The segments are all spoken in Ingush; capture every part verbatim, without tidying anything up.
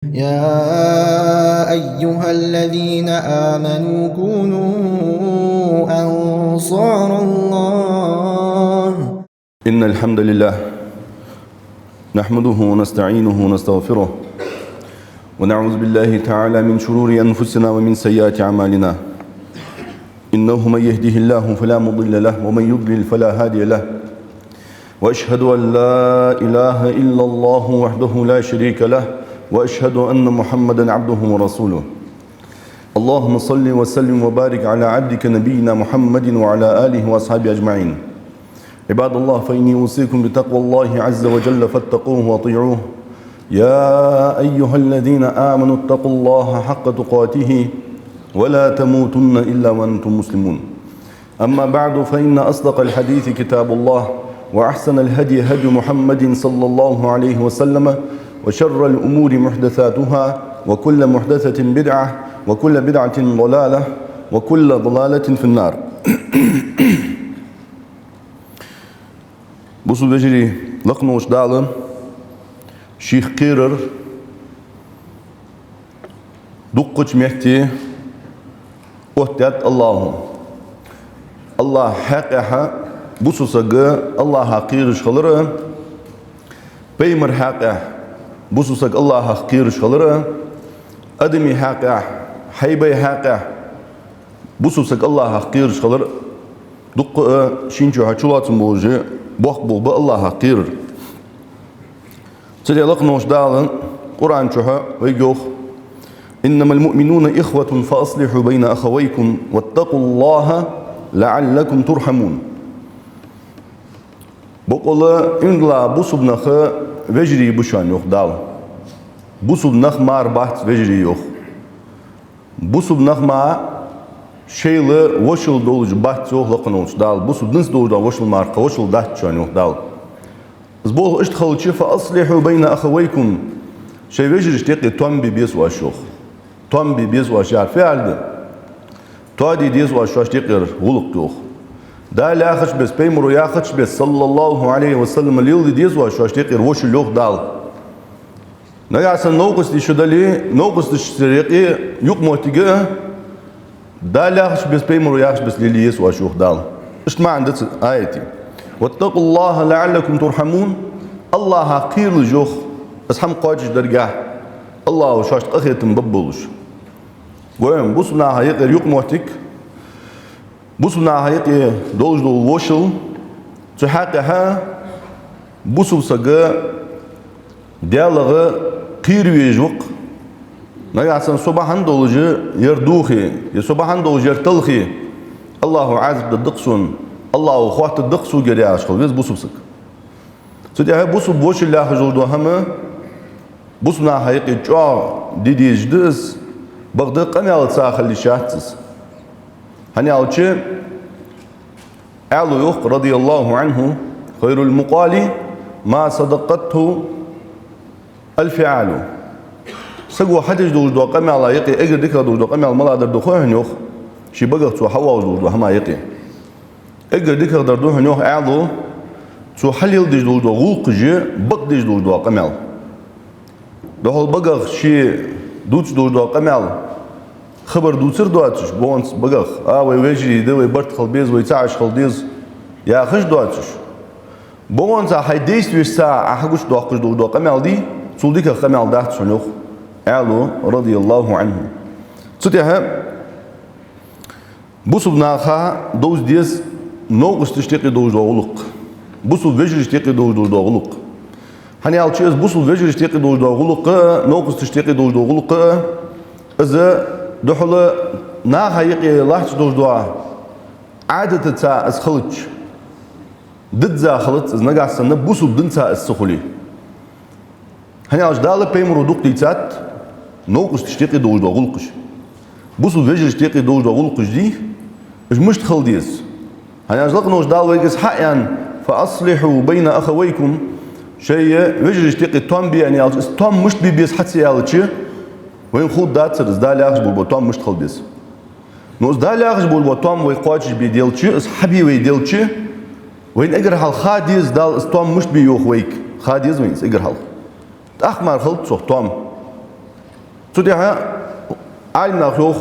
يا أيها الذين آمنوا كونوا أنصار الله. إن الحمد لله نحمده ونستعينه ونستغفره، ونعوذ بالله تعالى من شرور أنفسنا ومن سيئات أعمالنا. إنه من يهده الله فلا مضل له، ومن يضلل فلا هادي له. وأشهد أن لا إله إلا الله وحده لا شريك له، وأشهد أن محمدا عبده ورسوله. اللهم صل وسلم وبارك على عبدك نبينا محمد وعلى آله وأصحابه أجمعين. عباد الله، فإني أوصيكم بتقوى الله عز وجل فاتقوه وأطيعوه. يا أيها الذين آمنوا اتقوا الله حق تقاته ولا تموتن إلا وأنتم مسلمون. أما بعد، فإن أصدق الحديث كتاب الله، وأحسن الهدي هدي محمد صلى الله عليه وسلم، وشر الأمور محدثاتها، وكل محدثة بدعة، وكل بدعة ضلالة، وكل ضلالة في النار. Бусалба вежарий, лакха волча Дала шийх кхерар дуккхача метте оттадаьд АллахӀо. АллахӀа хьакъехьа бусалба саг АллахӀах кхераш хилар, пайхамара хьакъехьа бусалба саг АллахӀах кхераш хилар, адамий хьакъехьа, хьайбай хьакъехьа бусалба саг АллахӀах кхераш хилар дуккха а шийна чухьа чулоацам болаш боккха болх ба АллахӀах кхерар. Цудухьа лакха волча Дала Къуръан чухьа вайга йоах: «إنما المؤمنون إخوة فأصلحوا بين أخويكم واتقوا الله لعلكم ترحمون». Бокъонца иман дилла бусалба нах вежарий ба шоана, йоах Дала. Бусалба нах мара бац вежарий, йоах. Бусалба нах мара шоайла вошал долаш бац, йоах лакха волча Дала. Бусалба динца долаш дола вошал мара кхы вошал дац шоана, йоах Дала. Из болх иштта хилча, «فأصلحوا بين أخويكم», шоай вежарашта юкъе тоам бе беза оаш, йоах. Тоам бе беза оаш яхар фу яхилга да? Тоаде деза оаш шоашта юкъера гӀулакх, йоах. Дала яхача беса, пайхамаро яхача беса, صلى الله عليه وسلم, леладе деза оаш шоашта юкъера вошал, йоах Дала. Нагахьа санна новкъостий шо дале, новкъосташцара юкъе юкъмоттиг а Дала яхача беса, пайхамаро яхача беса лелае еза оаш, йоах Дала. Иштта маӀан да цу аята. «واتقوا الله لعلكم ترحمون». АллахӀах кхералаш, йоах, из хӀама кхоачашдаргахьа, АллахӀо шоашта къахетам бергболаш. Гой хьона, бусалба наха юкъера юкъмоттиг, бусалба наха юкъе долаш дола вошал, цу хьакъехьа бусалба саг Даьлах кхера везаш ва-кх. Нагахьа санна со бахьан долаш ер дохе, е со бахьан долаш ер талхе, АллахӀо Ӏазап дергда-кх сона, АллахӀо хоаттаргда-кх сога ер яхаш хила веза бусалба саг. Цудухьа бусалба вошал яхаш дола хӀама бусалба наха юкъе чӀоагӀа де дезаш да из, бакъда къамаьлаца хила йиш яц из. ХӀана аьлча, Ӏаьлас йоах, رضي الله عنه: «خير المقال ما صدقته الفعال». Саго хьадеш долаш дола къамаьла юкъе эггара дикагӀа долаш дола къамаьл малагӀа дар да хой хьона, йоах, ший багах цо хьавоалаш долаш дола хӀама юкъе. Эггара дикагӀа дар да хьона, йоах Ӏаьлас, цо хьалеладеш долаш дола гӀулакхаш бакъдеш долаш дола къамаьл. Духхьал багах ше дувцаш долаш дола къамаьл, хабар дувцар доацаш, бокъонца багах, а, вай вежарий да, вай барт хила беза, вай цхьа Ӏаш хила деза яхаш доацаш, бокъонца хьай действешца Ӏа хьагучадоаккхаш долаш дола къамаьл дий, цул дикагӀа къамаьл дац хьона, йоах Ӏаьлас, رضي الله عنه. Цудухьа бусалба наха довза деза новкъосташта юкъе долаш дола гӀулакх. Бусалба вежарашта юкъе долаш долаш дола гӀулакх. ХӀана аьлча, из бусалба вежарашта юкъе долаш дола гӀулакх а, новкъосташта юкъе долаш дола гӀулакх а, из духхьал наха юкъе латташ долаш дола Ӏадатаца из хилча, дизза хилац из, нагахьа санна бусалба динца из ца хуле. ХӀана аьлча, Дала, пайхамаро дукха дийцад новкъосташта юкъе долаш дола гӀулакхаш. Бусалба вежарашта юкъе долаш дола гӀулакхаш дий, уж мишта хила деза. ХӀана аьлча, лакха волча Дала вайга из хьааьннад: «فأصلحوا بين أخويكم». Шоай вежарашта юкъе тоам бе аьнна аьлча, из тоам мишта бе беза хьа ца аьлча, вайна ховргдацар из Дала яхаш болаш бола тоам мишта хила беза. Но из Дала яхаш болаш бола тоам вай кхоачашбе делча, из хьабе вай делча, вайна эггара хьалха ха деза Дала из тоам мишта бе йоах вайга. Ха деза вайна из эггара хьалха. ТӀаккха мара хилац цох тоам. Цу тӀехьа Ӏалимнаха йоах,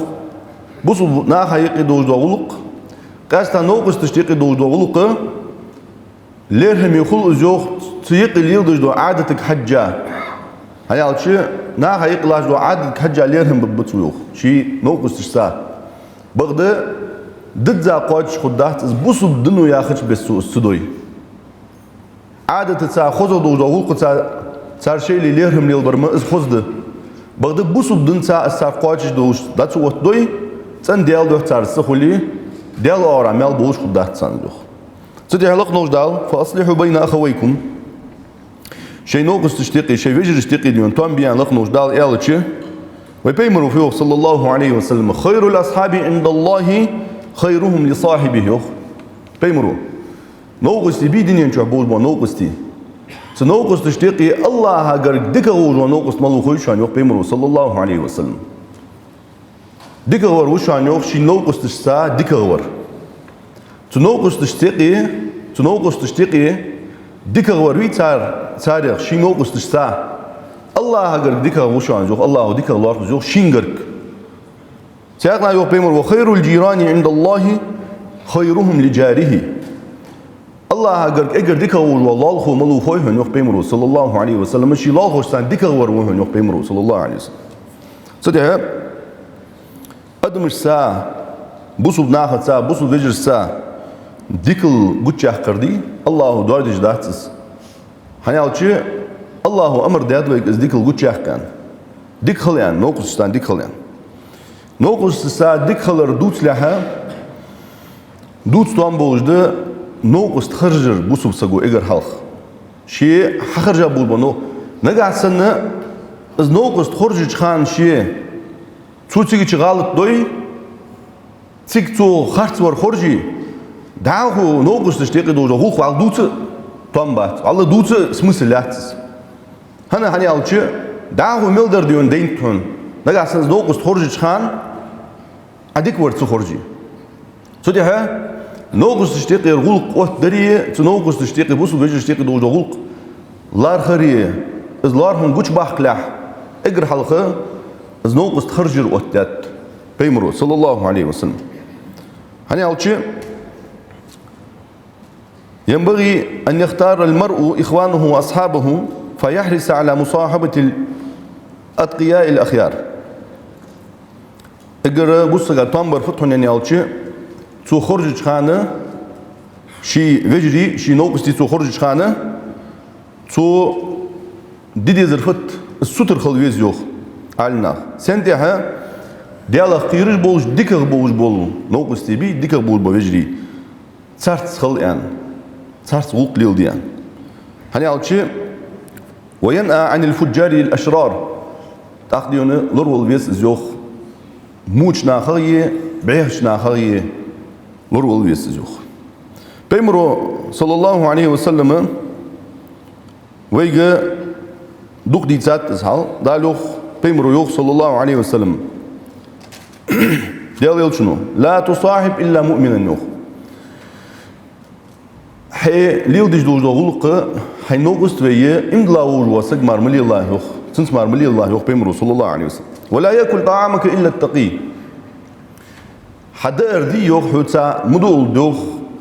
бусалба наха юкъе долаш дола гӀулакх, къаьстта новкъосташта юкъе долаш дола гӀулакх лерхӀаме хул из, йоах, цу юкъе леладеш дола Ӏадатага хьежжа. ХӀана аьлча, наха юкъе латташ дола Ӏадатага хьежжа лерхӀам бергба цо, йоах, ший новкъосташца. Бакъда дизза кхоачаш хургдац из, бусалба дино яхача беса цо из ца дой. Ӏадатаца, хозагӀа долаш дола гӀулакхаца цар шоайла лерхӀам лелабар ма из хоза да. Бакъда бусалба динца из цар кхоачаш долаш дӀа ца оттадой, цӀена Даьла духьа цар из ца хуле, Даьла оагӀорахьа маьл болаш хургдац царна, йоах. Цу тӀехьа лакха волча Дала: «فأصلحوا بين أخويكم». Шоай новкъосташта юкъе, шоай вежарашта юкъе дийна тоам бе аьнна лакха волча Дала аьлча, вай пайхамара фу йоах, صلى الله عليه وسلم: «خير الأصحاب عند الله خيرهم لصاحبه», йоах пайхамара. Новкъостий бий дунен чу болаш бола новкъостий. Цу новкъосташта юкъе АллахӀа гарга дикагӀа волаш вола новкъост малув хой шоана, йоах пайхамара, صلى الله عليه وسلم. ДикагӀвар ва шоана, йоах, ший новкъосташца дикагӀвар. Цу новкъосташта юкъе, цу новкъосташта юкъе дикагӀвар вий цар, царех, ший новкъосташца, АллахӀа гарга дикагӀа ва шоана, йоах, АллахӀо дикагӀа лоархӀ из, йоах, шийна гарга. Цхьаькха йоах пайхамара: «وخير الجيران عند الله خيرهم لجاره». АллахӀа гарга эггара дикагӀа волаш вола лоалахо малув хой хьона, йоах пайхамара, صلى الله عليه وسلم, ший лоалахошца дикагӀвар ва хьона, йоах пайхамара, صلى الله عليه وسلم. Цу тӀехьа адамашца, бусалба нахаца, бусалба вежарашца дикал гучаяккхар дий, АллахӀо доаржадеш дац из. ХӀана аьлча, АллахӀо амар даьд вайга из дикал гучаяккха аьнна. Дика хила аьнна, новкъосташца дика хила аьнна. Новкъосташца дика хилар дувцалехьа, дувца тоам болаш да новкъост харжар бусалба саго эггара хьалха. Ше хьахаржа болаш ба, но нагахьа санна из новкъост хоржача хана ше цо цигача гӀалат дой, цига цо харцвар хоржий, дӀахо новкъосташта юкъе долаш дола гӀулакх вӀалла дувца тоам бац, вӀалла дувца смысл яц из. ХӀана, хӀана аьлча, дӀахо мел дар дийна дайнад хьона, нагахьа санна из новкъост хоржача хана Ӏа дика вар ца хоржий. Цу тӀехьа новкъосташта юкъера гӀулакх оттадари, цу новкъосташта юкъе, бусалба вежарашта юкъе долаш дола гӀулакх лархӀари, из лоархӀам гучабаккхалехьа, эггара хьалха из новкъост харжар оттадаьд пайхамара, صلى الله عليه وسلم. ХӀана аьлча, «ينبغي أن يختار المرء إخوانه وأصحابه فيحرص على مصاحبة الأتقياء الأخيار». Эггара бусалба сага тоам бар фуд хьона аьлча, цо хоржача хана ший вежарий, ший новкъостий цо хоржача хана, цо де дезар фуд, из сутара хила веза, йоах Ӏалимнаха. Сен тӀехьа? Даьлах кхераш болаш, дикагӀа болаш бола новкъостий бий, дикагӀа болаш бола вежарий. Царца хила аьнна, царца гӀулакх леладе аьнна. ХӀана аьлча, «وينأى عن الفجار الأشرار». ТӀаккха дийна лоравала веза из, йоах, муча нахагӀеи, бӀехача нахагӀеи лоравала веза из, йоах. Пайхамара, صلى الله عليه وسلم, вайга дукха дийцад из хьал. Дала йоах, пайхамара йоах, صلى الله عليه وسلم, Даьла Элчано: «لا تصاحب إلا مؤمنا», йоах. Хье леладеш долаш дола гӀулакх хьай новкъост ве, иман дилла волаш вола саг мара ма лелалахь, йоах. Цунца мара ма лелалахь, йоах пайхамара, صلى الله عليه وسلم. «ولا يأكل طعامك إلا التقي». Хьа даар дий, йоах, хьоца ма дуалда, йоах,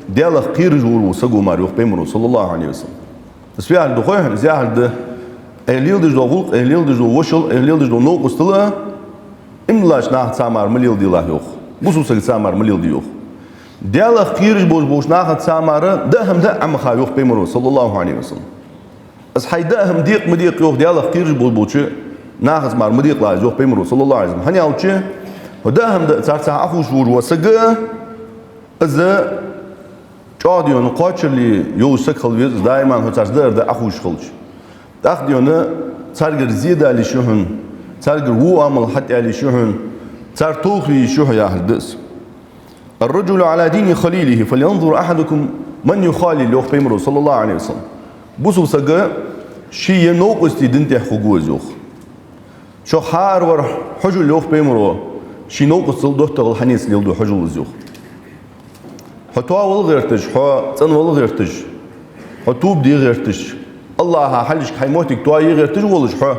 Даьлах кхераш волаш вола саго мара, йоах пайхамара, صلى الله عليه وسلم. Из фу яхилга да хой хьона? Из яхилга да: Ӏа леладеш дола гӀулакх, Ӏа леладеш дола вошал, Ӏа леладеш дола новкъост ала иман диллача нахаца мара ма леладелахь, йоах. Бусалба сагаца мара ма леладе, йоах. Даьлах кхераш болаш болча нахаца мара даа хӀама даа Ӏа ма ха, йоах пайхамара, صلى الله عليه وسلم. Из хьай даа хӀама декъа ма декъа, йоах, Даьлах кхераш болаш болча нахаца мара ма декъалахь из, йоах пайхамара, صلى الله عليه وسلم. ХӀана аьлча, хьо даа хӀама даа царца Ӏохувшаш волаш вола саг, из чӀоагӀа дийна кхоачарле йолаш саг хила веза из, даим хьо царца даар даа Ӏохувшаш хилча. ТӀаккха дийна царгара зе дала йиш я хьона, царгара во оамал хьатӀаала йиш я хьона, цар тохале йиш я хьо яхилга да из. «الرجل على دين خليله فلينظر أحدكم من يخالل», йоах пайхамара, صلى الله عليه وسلم. Бусалба саг ший новкъостий дина тӀа хургва из, йоах. Шоах хӀаравар хьожалва, йоах пайхамара, ший новкъостал доттагӀал хьанца леладу хьожалва из, йоах. Хьо тоавала гӀерташ, хьо цӀенвала гӀерташ, хьо тоба де гӀерташ, АллахӀа хьалхашка хьай моттиг тоае гӀерташ волаш хьо,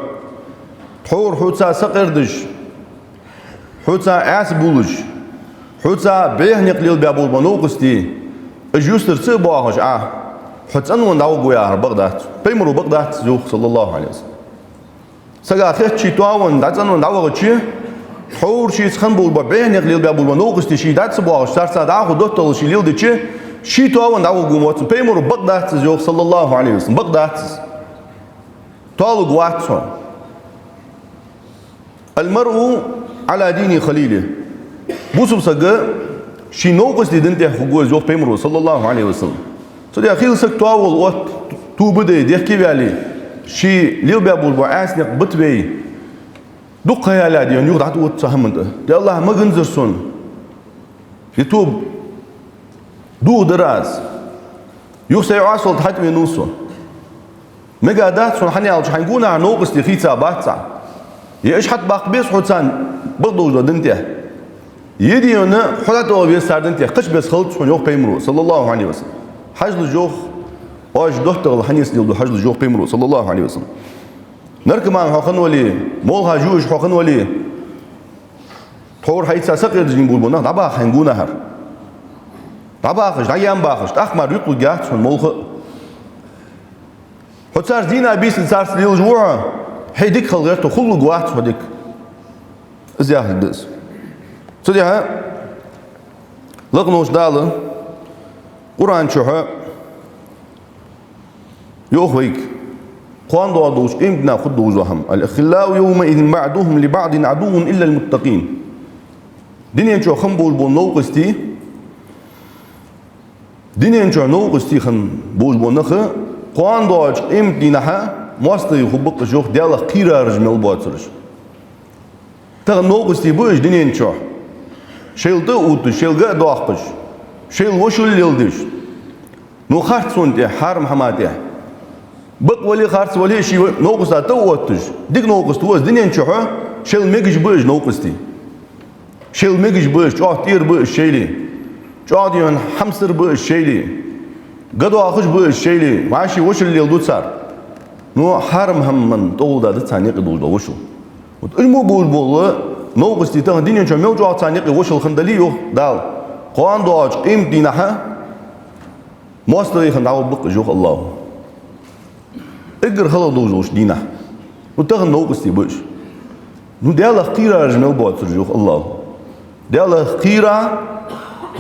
Тхьовра хьоца сакъердаш, хьоца Ӏаьса бувлаш, хьоца бӀехнекъ лелабаь болаш бола новкъостий, уж юстара ца а боахаш Ӏа, хьо цӀенвенна дӀаваргва яхар бакъ дац. Пайхамаро бакъ дац из йоах, саллаллахӀу Ӏалайхи ва саллам. Сага хетача, тоавенна, дӀа цӀенвенна дӀавахача, тхьовра шийца хинна болаш бола, бӀехнекъ лелабаь болаш бола новкъостий ше дӀа ца боахаш, царца дӀахо доттагӀал ше леладича, ше тоавенна дӀаваргва моццан. Пайхамаро бакъ дац из йоах, саллаллахӀу Ӏалайхи ва саллам, бакъ дац из. Тоалургвац хьона. المرء على دين خليله. Бусалба саг ший новкъостий дина тӀа хургва из йоах Пайхамаро, саллаллахӀу Ӏалайхи ва саллам. Цудухьа хийла саг тоаволва отта, тоба дой, дехке вале, ше лелабаь болаш бола Ӏаьсий никъ битавой, дукха ха яьлча дийна юха дӀатӀаотт цу хӀаман тӀа. Де АллахӀ, ма гӀанзара сона. Е тоба дохадар аз. Юха сай Ӏаьсал тӀа хьатӀавенав со. Мегаргдац хьона, хӀана аьлча хьайна гонахьара новкъостий хийцабац Ӏа. Е уж хьатӀабаккха беза хьо царна бакъдолча дина тӀа, е дийна хьо дӀатӀаваха веза цар дина тӀа, кхыча беса хилац хьона йоах Пайхамаро, саллаллахӀу Ӏалайхи ва саллам. Хьажал, йоах, оаш доттагӀал хьанийсдел ду, хьажал, йоах Пайхамаро, саллаллахӀу Ӏалайхи ва саллам. Наркоман хьо хинна вале, молха жуаш хьо хинна вале, тхьовра хьайца сакъердаш болаш бола нах, дӀабаха хьайна гонахьара. ДӀабахаш, дӀаем бахаш, тӀаккха мара юкъе лургьяц хьона молха а. Хьо царца дийна, бийсанна царца лелаш ва хьо, хьай дика хила гӀерта, хулалургвац хьо дика. Из яхилга да из. Цудухьа лакха волча Дала Къуръан чу йоах вайга кхоана доагӀаш долча къематдийнахьа хургдолаш дола хӀама: «الأخلاء يومئذ بعضهم لبعض عدو إلا المتقين». Дунен чу хинна болаш бола новкъостий, дунен чу новкъостий хинна болаш бола нах кхоана доагӀача къематдийнахьа моастагӀий хургба-кх уж йоах, Даьлах кхерараш мел боацараш. Тахан новкъостий ба уж дунен чу. Шоайла тӀа а увтташ, шоайла га а доаккхаш, шоайла вошал леладеш. Ну, харцонна тӀа, хьарам хӀаман тӀа. Бакъ вале а, харц вале а, ший новкъоста тӀа а отташ, дика новкъост ва из дунен чу, шоайла мегаш ба уж новкъостий. Шоайла мегаш ба уж, чӀоагӀа тӀера ба уж шоайла. ЧӀоагӀа дийна хьамсара ба уж шоайла. Га доахаш ба уж шоайла, вӀаший вошал леладу цар. Ну, хьарам хӀаман тӀагӀолла да царна юкъе долаш дола вошал. Вот уж мо болаш бола новкъостий тахан дунен чу мел чӀоагӀа царна юкъе вошал хинна дале, йоах Дала, кхоана доагӀача къематдийнахьа моастагӀий хинна дӀагӀоргба-кх уж йоах АллахӀа. Эггара хала долаш долча дийнахьа. Ну, тахан новкъостий ба уж. Ну, Даьлах кхерараш мел боацараш йоах АллахӀа. Даьлах кхера,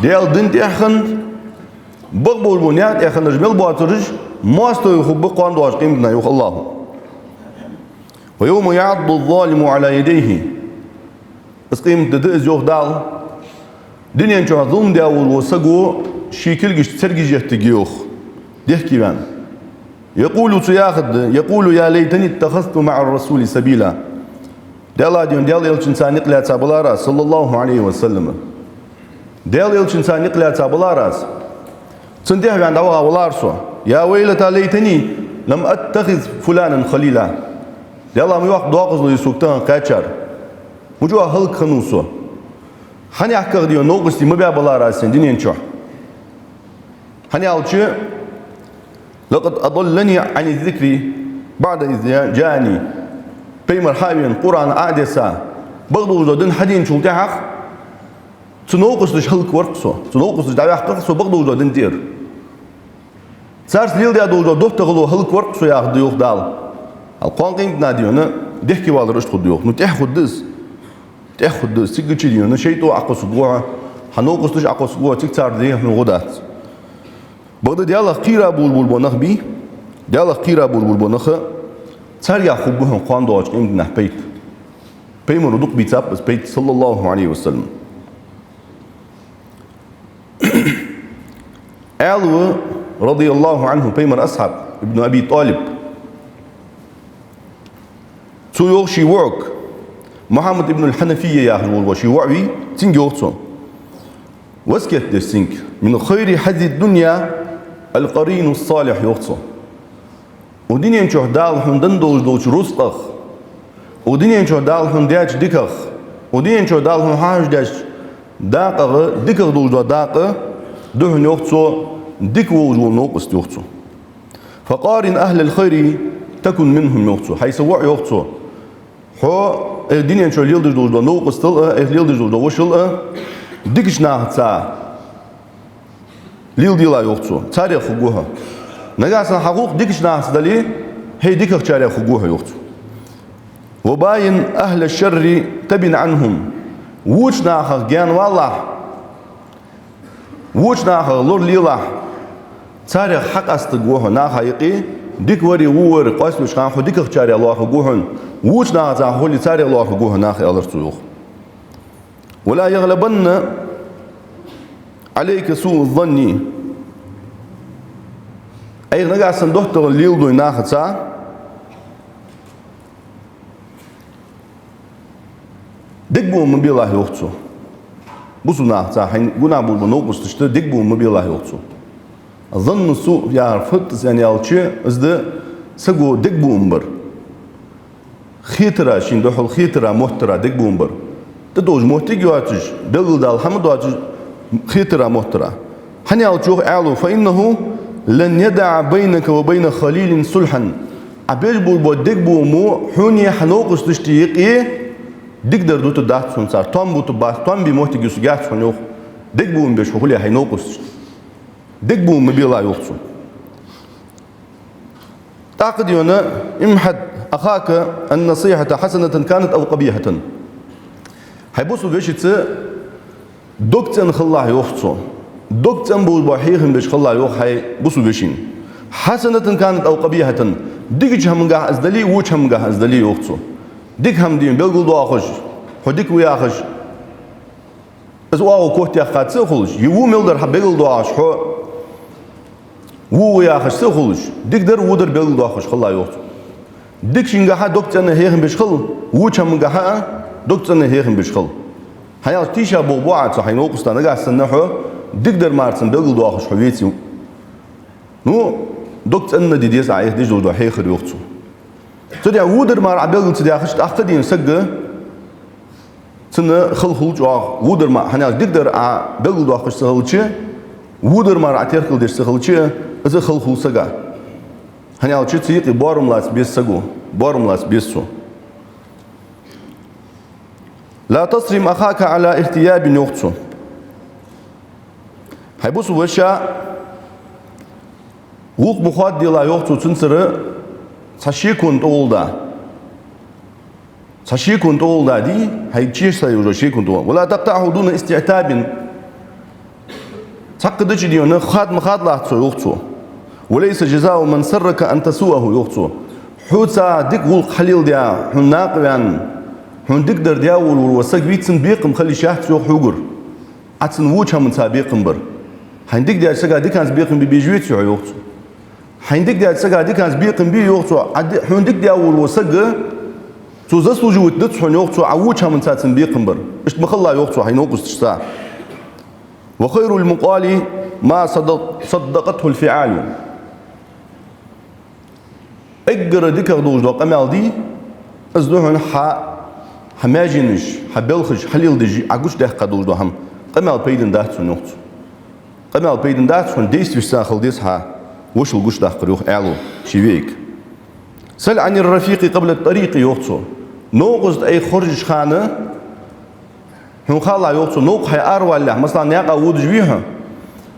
Даьла дина тӀехьа хинна, бакъ болаш бола наькъа тӀа хиннараш мел боацараш моастагӀий хургба кхоана доагӀача къематдийнахьа йоах АллахӀа. «ويوم يعض الظالم على يديه». Из къематди да из йоах Дала. Дунен чу зулам даь волаш вола саго ший кулгашта цергаш еттаргья йоах, дехке ваьнна. «يقول», цо яхаргда: «يقول يا ليتني اتخذت مع الرسول سبيلا». Даьла дийна, Даьла Элчанца никъ лаьца балара аз, саллаллахӀу Ӏалайхи ва саллам. Даьла Элчанца никъ лаьца балара аз. Цунна тӀехьа ваьнна дӀаваха валара со. «يا ويلتى ليتني لم أتخذ فلانا خليلا». Даьла, ма йоккха докъазло я сога тахан кхаьчар. Ма чӀоагӀа хӀалакхиннав со. ХӀана яхках дийна новкъостий ма баь балара аз сен дунен чу. ХӀана аьлча: «لقد أضلني عن الذكر بعد إذ جاءني». Пайхамар хьа а вена, Къуръан Ӏодесса, бакъдолаш дола дин хьаденачул тӀехьагӀа цу новкъосташа хӀалаквир-кх со, цу новкъосташа дӀаваьккхар-кх со бакъдолаш дола дина тӀера. Царца леладаь долаш дола доттагӀало хӀалаквир-кх со, яхаргда йоах Дала. Хьал кхоана къематдийнахьа дийна дехке валар иштта хургда йоах. Ну, тӀехьа хургда из. ТӀехьа хургда из. Цига чу дийна шайтӀо Ӏокхоссаргва хьо, хьа новкъосташ Ӏокхоссаргва хьо, цига цар дехьа хьона гӀо дац. Бакъда Даьлах кхера болаш бола, бола нах бий, Даьлах кхера болаш бола, бола нах, царгахьа хургба хьона кхоана доагӀача къематдийнахьа пайда. Пайхамаро дукха бийцаб из пайда, саллаллахӀу Ӏалайхи ва саллам. Аьла ва, радияллахӀу Ӏанху, Пайхамара асхьаб, ибн Аби ТӀалиб. Цо йоах ший воӀага, Мухьаммад ибн аль-Хьанафия яхаш волаш вола ший воӀ вий, цунга йоах цо. Васкет деш цунга: «من خير حظ الدنيا القرين الصالح», йоах цо. Укх дунен чу Дала хьона денна долаш долча рузкъах, укх дунен чу Дала хьона даьча диках, укх дунен чу Дала хьона хьахьожадеча дакъагӀа, диках долаш дола дакъа да хьона, йоах цо, дика волаш вола новкъост, йоах цо. «فقارن أهل الخير تكن منهم», йоах цо. Хьай са воӀ, йоах цо, Хьо, э, дунен чу леладеш долаш дола новкъостал а, э, леладеш долаш дола вошал а, дикача нахаца леладелахь, йоах цо, царех хургва хьо. Нагахьа санна хьа гӀулакх дикача нахаца дале, хьай дикагӀчарех хургва хьо, йоах цо. «وباين أهل الشر تبن عنهم». Воча нахах гаьна валалахь, воча нахах лоралелахь, царех хьакъастаргва хьо наха юкъе, дика вари, во вари къоаставеча хана хьо дикагӀчарех лоархӀаргва хьона, воча нахаца хьо хуле, царех лоархӀаргва хьо наха, аьлар цо, йоах. «ولا يغلبن عليك سوء الظن». Ӏайха нагахьа санна доттагӀал леладой нахаца дегабуам ма белахь, йоах цо. Бусалба нахаца, хьайна гунахь болаш бола новкъосташта дегабуам ма белахь, йоах цо. Занну су яхар фуд аьнна аьлча, из да саго дегабуам бар. Хетара, шийна духьал хетара, моттара дегабуам бар. ТӀадолаш моттиг йоацаш, белгалдала хӀама доацаш, хетара, моттара. ХӀана аьлча, йоах Ӏаьлас: «فإنه لن يدع بينك وبين خليل صلحا». Ӏа беш болаш бола дегабуамо хьонеи хьа новкъосташта юкъе дикадар дутаргдац хьона цар, тоам бутаргбац, тоам бе моттиг юсаргьяц хьона, йоах, дегабуам беш хьо хуле хьай новкъосташта. Дегабуам ма белахь, йоах цо. ТӀаккха дийна: «امدح أخاك النصيحة حسنة كانت أو قبيحة». Хьай бусалба вешийца дог цӀена хилалахь, йоах цо. Дог цӀена болаш бола хьехам беш хилалахь, йоах, хьай бусалба вешийна. «حسنة كانت أو قبيحة». Дикача хӀамангахьа из дале, воча хӀамангахьа из дале, йоах цо. Дика хӀама дийна белгалдоахаш, хьо дика ва яхаш, из оагӀув котъяьккха ца а хулаш, е во мел дар хьа белгалдоахаш, хьо во ва яхаш ца а хулаш, дикадар, водар белгалдоахаш хилалахь, йоах цо. Дикачунгахьа дог цӀена хьехам беш хила, воча хӀамангахьа а дог цӀена хьехам беш хила. ХӀана аьлча тийша болх бу Ӏа цу хьай новкъоста, нагахьа санна хьо дикадар мара цунна белгалдоахаш хьо веце. Ну, дог цӀена де деза Ӏа, Ӏайха деш долаш дола хьехар, йоах цо. Цудухьа водар мара Ӏа белгал ца даьхача, тӀаккха дийна сага цунна хала хул чӀоагӀа, водар ма, хӀана аьлча дикадар Ӏа белгалдоаккхаш ца хилча, водар мара Ӏа теркалдеш ца хилча, из хала хул сага. ХӀана аьлча цу юкъе боарам лаца беза саго, боарам лаца беза цо. «لا تصرم أخاك على ارتياب», йоах цо. Хьай бусалба вешийна гӀулакх ма хоададалахь, йоах цо, цунцара цхьа шеконна тӀагӀолла да. Цхьа шеконна тӀагӀолла да дий, хьай чешца йолаш йола шеконна тӀагӀолла. «ولا تقطعه دون استعتاب». Цхьаккха дича дийна хад ма хадалахь цо, йоах цо. «وليس جزاء من سرك أن تسوءه», йоах цо. Хьоца дика гӀулакх хьалеладаь, хьона накъаваьнна, хьона дикадар даь волавар вола саг вий, цун бекхам хила йиш яц, йоах, хьогара. Ӏа цунна воча хӀаманца бекхам бар. Хьайна дика даьча сага диканца бекхам бе безаш веций хьо, йоах цо. Хьайна дика даьча сага диканца бекхам бе, йоах цо, Ӏа ди-, хьона дика даь волавар вола саг, цо заслуживать дац хьона, йоах цо, Ӏа воча хӀаманца цунна бекхам бар. Иштта ма хилалахь, йоах цо, хьай новкъосташца. «وخير المقال ما صدق-، صدقته الفعال». Эггара дикагӀа долаш дола къамаьл дий, из да хьона хьа, хьа маьженаш, хьа белхаш хьалеладеш, Ӏа гучадаьккха долаш дола хӀама. Къамаьл пайдана дац хьона, йоах цо. Къамаьл пайдана дац хьона, действешца хила деза хьа вошал гучадаккхар, йоах Ӏаьлас ший вега. «سل عن الرفيق قبل الطريق», йоах цо. Новкъост Ӏайха хоржача хана, хьона хала, йоах цо, новкъа хьай аравалалехь, масала, наькъа водаш вий хьо.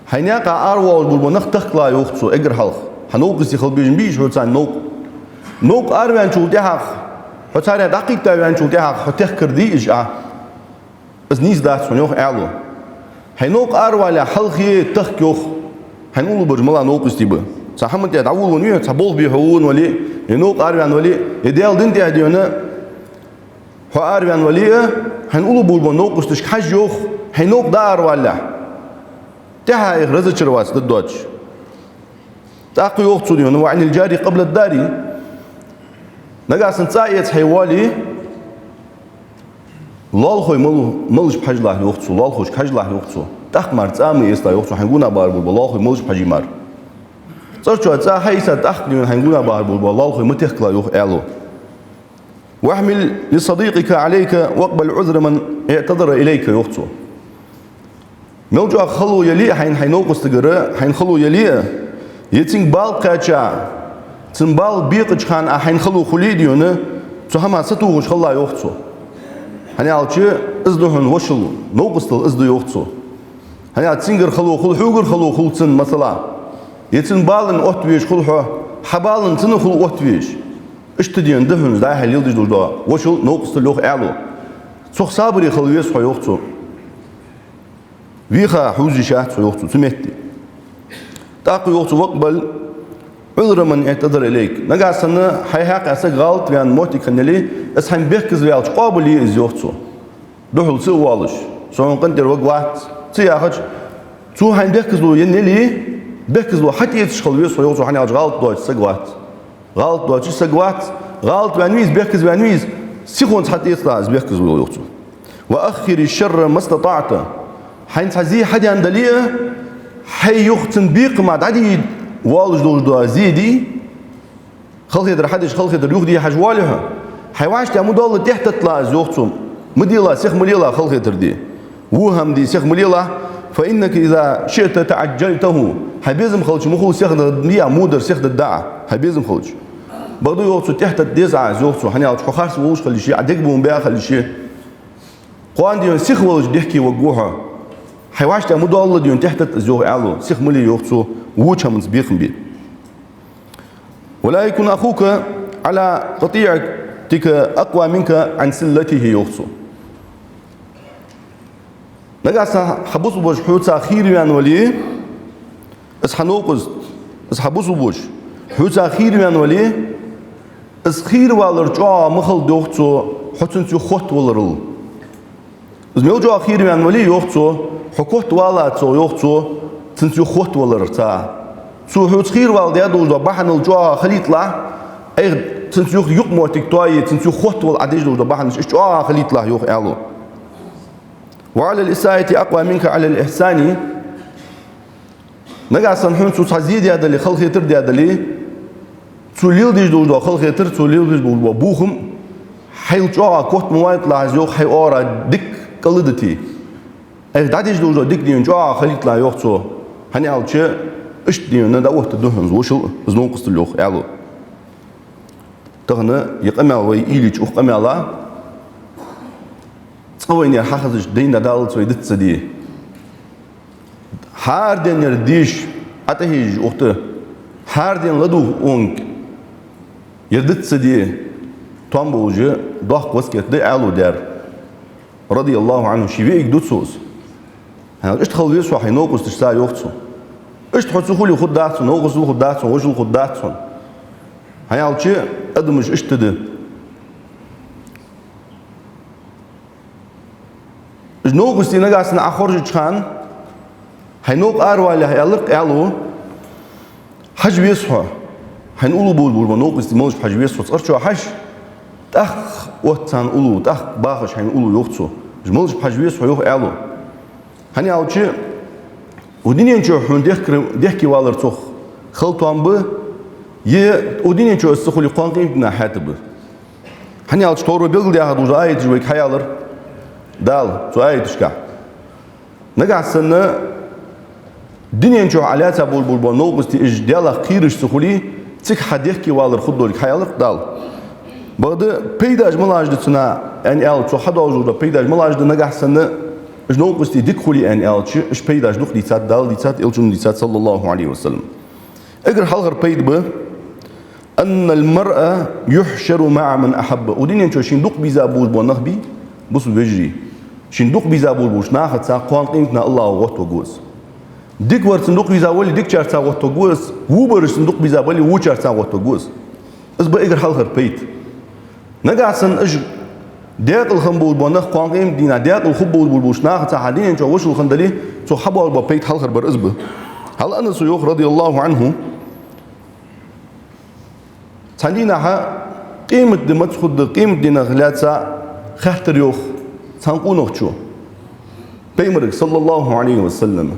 Хьай наькъа аравоалаш болаш бола нах тахкалахь, йоах цо, эггара хьалха. Хьа новкъостий хила безаш бий уж, хьоца новкъа. Новкъа араваьнначул тӀехьагӀа, хьо царех дӀакхийттаваьнначул тӀехьагӀа, хьо техкар дий уж, Ӏа? Из нийса дац хьона, йоах Ӏаьлас. Хьай новкъа аравалалехь хьалхе тахка, йоах, хьайна уллув бараш мел новкъостий ба. Цхьа хӀаман тӀа дӀаволавенна вий хьо, цхьа болх бе хьо венна вале, е новкъа араваьнна вале, е Даьла дина тӀа дийна хьо араваьнна вале а, хьайна уллув болаш бола новкъосташка хьажа, йоах, хьай новкъа дӀааравалалехь. ТӀехьа Ӏайха разочароваться дар доацаш. ТӀаккха йоах цо дийна: «وعن الجار قبل الدار». Нагахьа санна цӀа эца хье воале, лоалахой мала-, малашб хьажалахь, йоах цо, лоалахошка хьажалахь, йоах цо. ТӀаккха мара цӀа ма эцалахь, йоах цо, хьайна гонахьа бахар болаш бола лоалахой малашб хьаже мара. ЦӀера чу цӀа хьаийцача тӀаккха дийна хьайна гонахьа бахар болаш бола лоалахой ма техкалахь, йоах Ӏаьлас. «واحمل لصديقك عليك واقبل عذر من اعتذر إليك», йоах цо. Мел чӀоагӀа хало яле а хьайна хьай новкъостагара, хьайна хало яле а, е цунга бала кхаьча, цун бала бекъача хана Ӏа хьайна хало хуле а дийна, Цу хӀамах сатохаш хилалахь, йоах цо. ХӀана аьлча, из да хьона вошал, новкъостал из да, йоах цо. ХӀана аьлча, цунгара хало хул, хьогара хало хул цунна, масала. Е цун баланна оттавеш хул хьо, хьа баланна цунна хул оттавеш. Иштта дийна да хьона из дӀа-хьа леладеш долаш дола вошал, новкъостал, йоах Ӏаьлас. Цох сабаре хила веза хьо, йоах цо. Веха хьувзийша дац хьо, йоах цо, цу метте. ТӀаккха йоах цо: «وَاقْبَلْ عُذْرَ مَنِ اعْتَذَرَ إِلَيْكَ». Нагахьа санна хьай хьакъехьа саг гӀалат ваьнна моттиг хинна яле, из хьайна бехказа ваьлча, къоабалъе из, йоах цо. Духьал ца а воалаш, со хьона къинтӀера варгвац ца яхача, цо хьайна бехказло енна яле, бехказло хьатӀаэцаш хила веза хьо, йоах цо, хӀана аьлча гӀалат доацаш саг вац. ГӀалат доацаш саг вац, гӀалат ваьнна вий из, бехказа ваьнна вий из, сиха хьона хьатӀаэцалахь из бехказло, йоах цо. «وَأَخِّرِ الشَّرَّ مَا اسْتَطَعْتَ». Хьайна цхьа зе хьадена дале а, хьай юха цун бекхам дӀадийца воалаш долаш дола зе дий, халахетар хьадеш, халахетар юха де хьажа воале хьо, хьай вӀаштӀехьа ма доалла, тӀехьатетталахь из, йоах цо. Ма делахь, сиха ма лелахь халахетар де. Во хӀама де сиха ма лелахь. «فَإِنَّكَ إِذَا شِئْتَ تَعَجَّلْتَهُ». Хьай безам хилча, ма хул сиха дергда, ма дий Ӏа, во дар сиха дергда Ӏа, хьай безам хилча. Бакъда, йоах цо, тӀехьатетта деза Ӏа из, йоах цо, хӀана аьлча хьо харц волаш хилийше, Ӏа дег бовна баь хилийше. Кхоана дийна сиха волаш дехке варгва хьо. Хьай вӀаштӀехьа ма доалла дийна, тӀехьатетта из, йоах Ӏаьлас, сиха ма ле, йоах цо, воча хӀаманца бекхам бе. «وَلَا يَكُنْ أَخُوكَ عَلَى قَطِيعَتِكَ أَقْوَى مِنْكَ عَنْ صِلَتِهِ», йоах цо. Нагахьа санна хьа бусалба воша хьоца хийра ваьнна вале, из хьа новкъост, из хьа бусалба воша хьоца хийра ваьнна вале, из хийра валар чӀоагӀа ма хилда, йоах цо, хьо цунца юха хоттаваларал. Из мел чӀоагӀа хийра ваьнна вале, йоах цо, хьо котваллалца, йоах цо, цунца юха хоттаваларца. Цо хьоца хийра вала даь долаш дола бахьанал чӀоагӀа хилийталахь, айхьа цунца юха юкъмоттиг тоае, цунца юха хоттавала Ӏа деш долаш дола бахьанаш, уж чӀоагӀа хилийталахь, йоах Ӏаьлас. «وَعَلَى الْإِسَاءَةِ أَقْوَى مِنْكَ عَلَى الْإِحْسَانِ». Нагахьа санна хьона цо цхьа зе даь дале, халахетар даь дале, цо леладеш долаш дола халахетар, цо леладеш долаш дола бохам хьайл чӀоагӀа котвалийталахь из, йоах, хьай оагӀорахьа дика кӀалдите. Айхьа дӀадеш долаш дола дика дийна чӀоагӀа хилийталахь, йоах цо. ХӀана аьлча, иштта дийна дӀаоттаргда хьона из вошал, из новкъостал, йоах Ӏаьлас. Тахан ер къамаьл вай уйла йича, укх къамаьла цкъа вайна ер хьахезача дайна даллалца вай диц ца де. ХӀара денна ер дийша, ӀотӀахьежаш ухта, хӀара денна ладувгӀа онг, ер диц ца де, тоам болаш доккха васкет да Ӏаьлас даьр, радияллахӀу Ӏанху, ше веига ду цо из. ХӀана аьлча, иштта хила веза хьо хьай новкъосташца, йоах цо. Иштта хьо ца хуле хургдац хьона, новкъостал хургдац хьона, вошал хургдац хьона. ХӀана аьлча, адамаш иштта да. Уж новкъостий нагахьа санна Ӏа хоржача хана, хьай новкъа аравалалехь, аьлар-кх Ӏаьлас, хьажа веза хьо. Хьайна уллув болаш бола новкъостий малаш ба хьажа веза хьо, цкъарчоа хьажа. ТӀаккха отт царна уллув, тӀаккха бахаш хьайна уллув, йоах цо. Уж малаш ба хьажа веза хьо, йоах Ӏаьлас. ХӀана аьлча, укх дунен чу хьона дехкар-, дехке валар цох хала тоам ба, е укх дунен чу из ца хуле, кхоана къематдийнахьа хьаьта ба. ХӀана аьлча, тхьовра белгалдаьха долаш дола аяташ вайга хьаяьлар Дала цу аяташка. Нагахьа санна дунен чу Ӏа лаьца болаш бола новкъостий уж Даьлах кхераш ца хуле, цига хьа дехке валар хургдолга хьаяьлар-кх Дала. Бакъда пайдаш малаш да цунах, аьнна аьлча, цо хьадоалаш дола пайдаш малаш да, нагахьа санна уж новкъостий дика хуле, аьнна аьлча, уж пайдаш дукха дийцад, Дала дийцад, Элчано дийцад, саллаллахӀу Ӏалайхи ва саллам. Эггара хьалхара пайда ба: «أَنَّ الْمَرْءَ يُحْشَرُ مَعَ مَنْ أَحَبَّ». Укх дунен чу шийна дукха безаш болаш бола нах бий, бусалба вежарий, шийна дукха безаш болаш болча нахаца кхоана къематдийнахьа АллахӀа гӀоттавергва из. Дика вар цунна дукха везаш вале, дикачарца гӀоттавергва из, во бараш цунна дукха безаш бале, вочарца гӀоттавергва из. Из ба эггара хьалхара пайда. Нагахьа санна уж даькъала хинна болаш бола нах кхоана къематдийнахьа, даькъала хургболаш болаш болча нахаца хьа дунен чу вошал хинна дале, цох хьабоагӀаш бола пайда хьалхара бар из ба. Хьал Анаса йоах, радияллахӀу Ӏанху, цхьан дийнахьа къематди маца хургда, къематдийнах лаьца хаьттар, йоах, цхьан къонахчо Пайхамарга, саллаллахӀу Ӏалайхи ва саллам.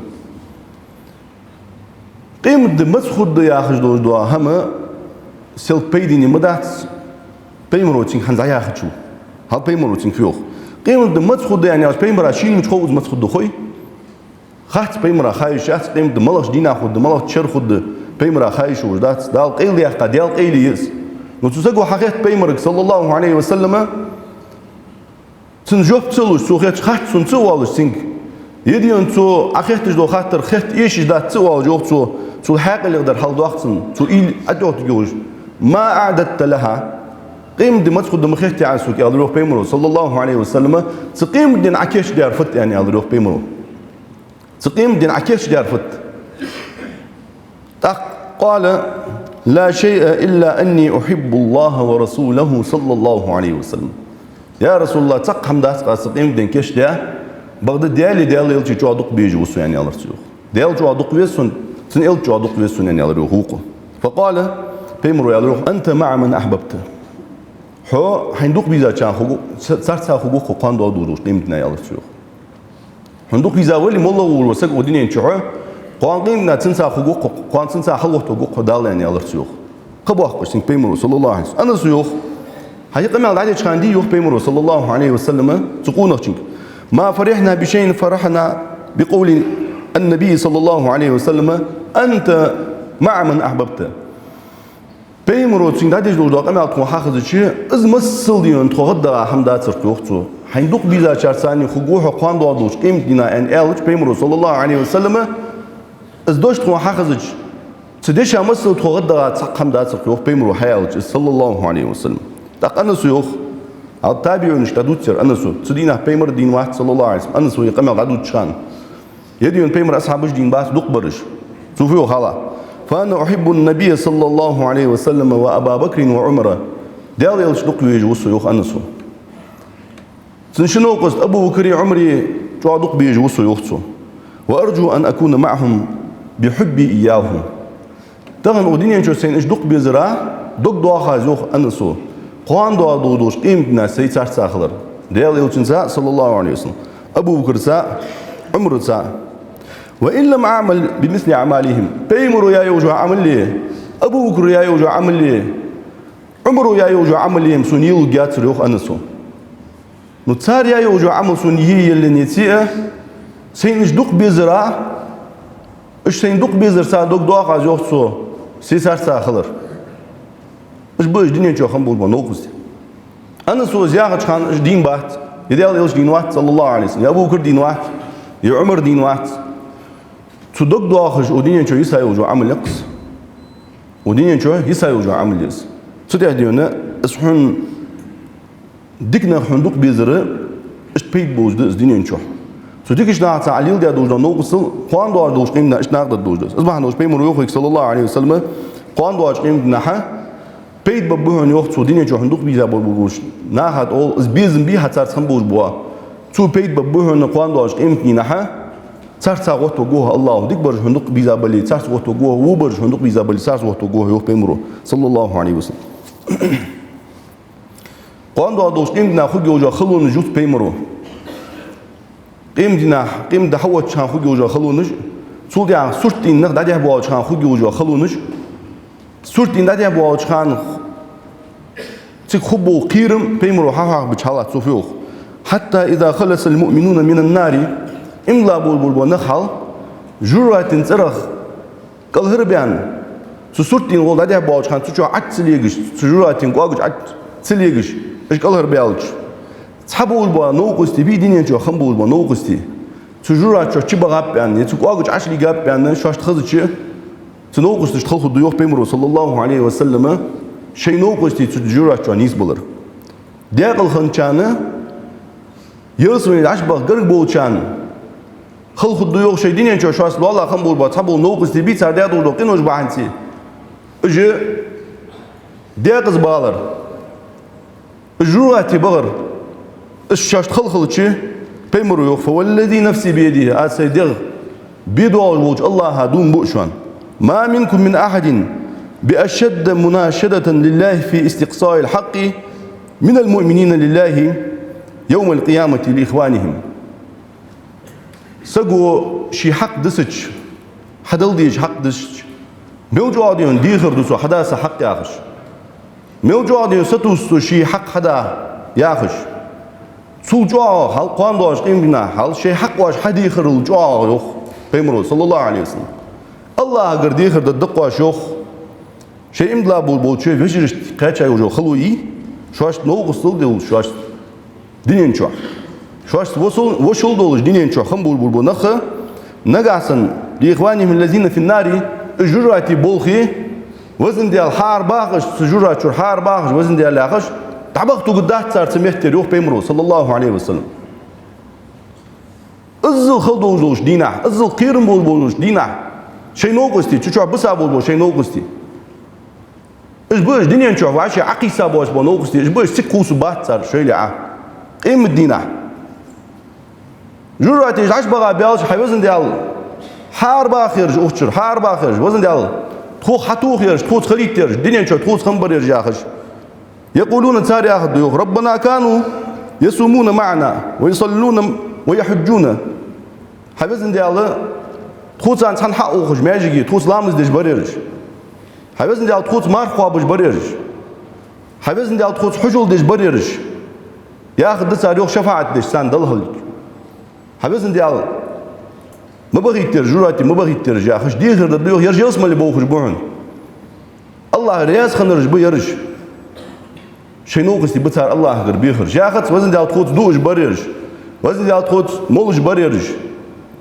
Къематди маца хургда яхаш долаш дола хӀама сел пайдане ма дац Пайхамаро цунга хӀанз дӀаяхачул. Хьал Пайхамаро цунга фу йоах? Къематди маца хургда аьнна аьлча, Пайхамара шийна мича хов из маца хургда, хой? Хац Пайхамара ха йиш яц, къематди малагӀча дийнахьа хургда, малагӀча шера хургда, Пайхамара ха йиш йолаш дац. Дала къайладаьккха, Даьла къайле я из. Ну, цу саго хьахетт Пайхамарга, саллаллахӀу Ӏалайхи ва саллама, цунна жоп ца луш, цо хетача хатта цунна ца оалаш цунга. Е дий хьона цо Ӏа хетташ дола хаттар хетта эшаш дац ца оалаш, йоах цо, цул хьаькъале дар хьалдоаккх цунна, цо уйла ӀотӀаоттаргйолаш. «ما أعددت لها؟ Къематди маца хургда ма хетте Ӏа сога», аьлар йоах Пайхамаро, саллаллахӀу Ӏалайхи ва саллама, цу къематдийнахьа Ӏа кийчдаьр фуд, аьнна, аьлар йоах Пайхамаро. Цу къематдийнахьа Ӏа кийчдаьр фуд? ТӀаккха: «قال: لا شيء إلا أني أحب الله ورسوله صلى الله عليه وسلم». «Я РасулаллахӀ, цхьаккха хӀама дац-кх аз цу къематдийнахьа кийчдаь, бакъда Даьлеи Даьла элчеи чӀоагӀа дукха безаш ва со», аьнна, аьлар цо йоах. «Даьла чӀоагӀа дукха веза сона, цун элча чӀоагӀа дукха веза сона», аьнна, аьлар йоах вокхо. «فقال», Пайхамаро аьлар йоах: «أنت مع من أحببت». Хьо хьайна дукха безачарна хургва, ц-, царца хургва-кх хьо кхоана доагӀаш долча къематдийнахьа, аьлар цо йоах. Хьона дукха веза вале, моллагӀа вола саг укх дунен чу, кхоана къематдийнахьа цунца хургва-кх хьо, кхоана цунца хьалоттавергва-кх хьо Даьла, аьнна, аьлар цо йоах. Кхаъ боаккхаш цунга Пайхамаро, саллаллахӀу Ӏалайхи ва саллам. Ана со йоах, хьа из къамаьл дӀадеча хана дий йоах Пайхамаро, саллаллахӀу Ӏалайхи ва саллама, цу къонахчунга: «ما فرحنا بشيء فرحنا بقول النبي صلى الله عليه وسلم: أنت مع من أحببت». Пайхамаро цунга дӀадеш долаш дола къамаьл тхона хьахезача, из масал дий хьона тхо гӀаддагӀа хӀама дацар-кх, йоах цо. Хьайна дукха безачарца цхьана хургва хьо кхоана доагӀаш долча къематдийнахьа, аьнна, аьлча Пайхамаро, саллаллахӀу Ӏалайхи ва саллама, из дош тхона хьахезача, цу деша масал тхо гӀаддагӀа цхьаккха хӀама дацар-кх, йоах, Пайхамаро хьааьлча из, саллаллахӀу Ӏалайхи ва саллам. ТӀаккха Анаса йоах, хьал табиӀунашта дувцар Анаса, цу дийнахьа Пайхамар дийна вац, саллаллахӀу Ӏалайхи ва саллам, Анаса вай къамаьл дӀадувцача хана. Е дий хьона Пайхамара асхьабаш дийна бац дукха бараш. Цо фу йоах хьалха: «فأنا أحب النبي صلى الله عليه وسلم وأبا بكر وعمر». Даьла элча дукха везаш ва со, йоах Анаса. Цун ши новкъост Абу Бакри Ӏумари чӀоагӀа дукха безаш ва со, йоах цо. «وأرجو أن أكون معهم بحبي إياه». Тахан укх дунен чу сайна уж дукха безара дог доагӀа аз, йоах Анаса, кхоана доагӀаш долча къематдийнахьа сай царца хилар. Даьла элчанца, саллаллахӀу Ӏалайхи ва саллам, Абу Бакарца, Ӏумарца. «وإن لم أعمل بمثل أعمالهم». Пайхамаро яь йола Ӏамал е, Абу Бакаро яь йола Ӏамал е, Ӏумаро яь йола Ӏамал е-м сона е лургьяцар, йоах Анаса. Ну, цар яь йола Ӏамал сона е яллалца а, сайна уж дукха безара, уж сайна дукха безарца дог доагӀа аз, йоах цо, сай царца хилар. Уж ба уж дунен чу хинна болаш бола новкъостий. Анаса из яхача хана уж дийна бац, е Даьла элча дийна вац, саллаллахӀу Ӏалайхи ва саллам, е Абу Бакар дийна вац, е Ӏумар дийна вац. Цу дог доахаш укх дунен чу йиса йола Ӏамал я-кх из. Укх дунен чу йиса йола Ӏамал я из. Цу тӀехьа дий хьона, из хьона дика нах хьона дукха безар, иштта пайда болаш да из дунен чу. Цу дикача нахаца Ӏа леладаь долаш дола новкъостал кхоана доагӀаш долча къематдийнахьа иштта накъадаргдолаш да из. Из бахьан долаш Пайхамаро йоах вайга, саллаллахӀу Ӏалайхи ва саллам, кхоана доагӀача къематдийнахьа пайда баргба хьона, йоах цо, дунен чу хьона дукха беза болаш болча наха тӀа, из безам бий хьа царца хинна болаш бола. Цо пайда баргба хьона кхоана доагӀача къематдийнахьа, царца гӀоттавергва хьо АллахӀо, дика бараш хьона дукха беза бале, царца гӀоттавергва хьо, во бараш хьона дукха беза бале, царца гӀоттавергва хьо, йоах Пайхамаро, саллаллахӀу Ӏалайхи ва саллам. Кхоана доагӀаш долча къематдийнахьа хургйолаш йола халонаш ювц Пайхамаро. Къематдийнахьа, къематди хьаоттача хана хургйолаш йола халонаш, цул тӀехьагӀа сурт дийна нах дӀадехьабоалача хана хургйолаш йола халонаш, сурт дийна дӀадехьабоалача хана цига хургбола кхерам Пайхамаро хьахьоахабича хьалха цо фу йоах: «حتى إذا خلص المؤمنون من النار», иман дилла болаш бола нах хьал жожагӀатен цӀерах кӀалхарбаьнна, цу сурт дийна гӀолла дӀадехьабоалача хана цу чу Ӏачу ца легаш, цу жожагӀатен кӀоага чу Ӏачу ца легаш, уж кӀалхарбаьлча, цхьа болаш бола новкъостий бий, дунен чу хинна болаш бола новкъостий, цу жожагӀата чу чубахаб аьнна, е цу кӀоага чу Ӏачулигаб аьнна, шоашта хезача, цу новкъосташта хала хургда, йоах Пайхамаро, саллаллахӀу Ӏалайхи ва саллам, шоай новкъостий цу жожагӀата чу нийсбалар. Декъала хинначарна, ялсамале дӀачубаха гарга болчарна хала хургда, йоах, шоай дунен чу шоашта лоалахьа хинна болаш бола цхьабола новкъостий бий, цар даь долаш дола къинош бахьанца уж декъаза балар, уж жожагӀате бахар, из шоашта хала хилча, Пайхамаро йоах: «فوالذي نفسي بيده», аз сай дегӀ бе доаллаш волча АллахӀа дув буъ шоана: «ما منكم من أحد بأشد مناشدة لله في استقصاء الحق من المؤمنين لله يوم القيامة لإخوانهم». Саго ший хьакъ дисача, хьадала дезача хьакъ дисача, мел чӀоагӀа дий хьона дехар ду цо хьада са хьакъ яхаш. Мел чӀоагӀа дий хьона сатувс цо ший хьакъ хьада яхаш. Цул чӀоагӀагӀа хьал кхоана доагӀача къематдийнахьа хьал шоай хьакъ оаш хьадехарал чӀоагӀагӀа, йоах Пайхамаро, саллаллахӀу Ӏалайхи ва саллам. АллахӀагара дехар дергда-кх оаш, йоах, Шоай иман дилла болча вежарашта кхаьча йолаш хало я, шоашта новкъостал долаш, шоашта дунен чу. Шоашца вошал-, вошал долаш дунен чу хам болаш бола нах, нагахьа санна, لإخوانهم الذين في النار, уж жожагӀате болхе, Везан Даьла, хьаарабаха уж, цу жожагӀатера хьаарабаха уж, Везан Даьла, яхаш, дӀабаха тугаргдац цар цу меттера, йоах Пайхамаро, صلى الله عليه وسلم. Иззал хала долаш долча дийнахьа, иззал кхерам болаш болча дийнахьа, шоай новкъостий, цу чу биса болаш бола шоай новкъостий. Уж ба уж дунен чу вӀаши Ӏокхийса боацаш бола новкъостий, уж ба уж, цига кхувсаргбац цар шоайла Ӏа къематдийнахьа. ЖожагӀатера дӀачубаха баьлча, хьа Везан Даьла, хьаарабаха ераш укх чура, хьаарабаха ераш, Везан Даьла, тхох хьатоха ераш, тхоца хилийта ераш, дунен чу тхоца хам бар ераш, яхаш. يقولون, цар яхаргда, йоах: ربنا كانوا يصومون معنا ويصلون ويحجون. Хьа Везан Даьла, тхоца цхьана хьаухаш маьждиге, тхоца ламаз деш бар ераш. Хьа Везан Даьла, тхоца марха кхоабаш бар ераш. Хьа Везан Даьла, тхоца хьажол деш бар ераш. Яхаргда цар, йоах, шафаӀат деш царна Далла хилга. Хьа Везан Даьла, ма бахийта ераш, жожагӀате ма бахийта ераш, яхаш, дехар дергда, йоах, ераш ялсмале бовхаш ба хьона. АллахӀ раьза хиннараш ба ераш. Шоай новкъостий ба цар АллахӀагара бехараш. Яхац, Везан Даьла, тхоца дуаш бар ераш. Везан Даьла, тхоца молаш бар ераш.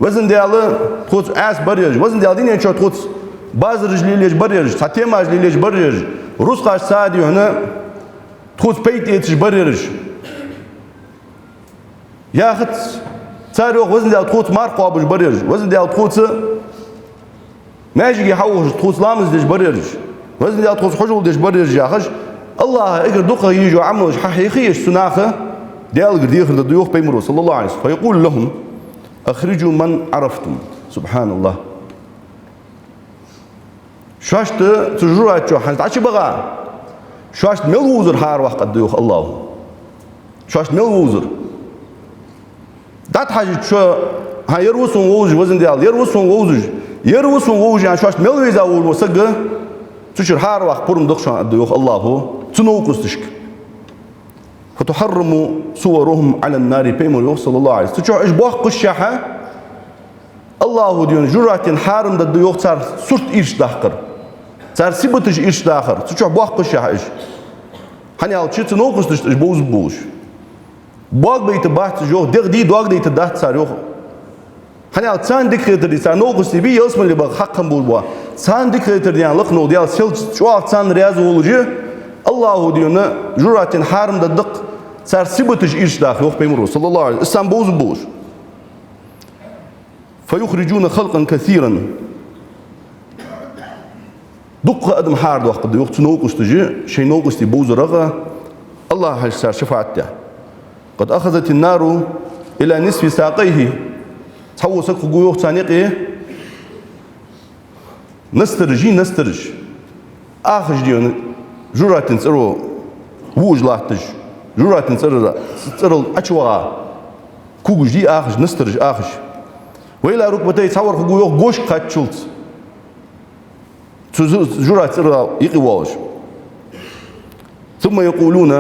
Везан Даьла, тхоца Ӏаса бар ераш. Везан Даьла, дунен чу тхоца базараш лелаеш бар ераш, цхьа темаш лелаеш бар ераш. Рузкъаш цар духьа тхоца пайда эцаш бар ераш. Яхац, цар, йоах, Везан Даьла, тхоца марха кхоабаш бар ераш. Везан Даьла, тхоца маьждиге хьаухаш, тхоца ламаз деш бар ераш. Везан Даьла, тхоца хьажол деш бар ераш, яхаш. АллахӀа эггара дукхагӀа езаш йола Ӏамалаш хьахьехаеш цу наха Даьлагара дехар дергда, йоах Пайхамаро, صلى الله عليه وسلم. فيقول لهم: أخرجوا من عرفتم. سبحان الله. Шоашта цу жожагӀате чу хӀанз дӀачубаха, шоашта мел вовзар хьаараваккхаргда, йоах АллахӀо. Шоашта мел вовзар. ДӀатӀахьежача шо: «ХӀа, ер ва сона вовзаш, Везан Даьла, ер ва сона вовзаш, ер ва сона вовзаш», аьнна, шоашта мел веза волаш вола саг цу чура хьаараваккха пурам да-кх шоана, аргда, йоах АллахӀо, цу новкъосташка. «فتحرم صورهم على النار», Пайхамаро йоах, صلى الله عليه وسلم. Цу чу уж боаккхашшехь, АллахӀо, дий хьона, жожагӀатен хьарам дергда, йоах, цар сурт ирча даккхар. Цар сибаташ ирча дахар. Цу чу боаккхашшехь уж. ХӀана аьлча, цу новкъосташта уж бовзаргболаш. Боагабайта бац уж, йоах, дегӀ дий, доагадайта дац цар, йоах. ХӀана аьлча, царна дика хетар дий, цар новкъостий бий, ялсмале баха хьакхам болаш ба. Царна дика хетар дий, аьнна, лакха волча Даьла селлача чӀоагӀа царна раьза волаш, АллахӀо, дий хьона, жожагӀатен хьарам дергда-кх, цар сибаташ ирча даха, йоах Пайхамаро, صلى الله عليه وسلم. Уж царна бовзаргболаш. «فيخرجون خلقا كثيرا». Дуккха адам хьаарадоаккхаргда, йоах, цу новкъосташа, шоай новкъостий бовзарах, АллахӀа хьалхашка цар шафаӀат даь. «قد أخذت النار إلى نصف ساقيه». Цхьавола саг хургва, йоах, царна юкъе настараш, настараш. Ахаш, дий хьона, жожагӀатен цӀеро вуаш латташ, жожагӀатен цӀерара, цӀерал Ӏочуваха когаш дий ахаш, настараш ахаш. «وإلى ركبتيه», цхьавар хургва, йоах, гошка кхаччалца цу жу-, жожагӀатен цӀерал юкъе воалаш. «ثم يقولون»,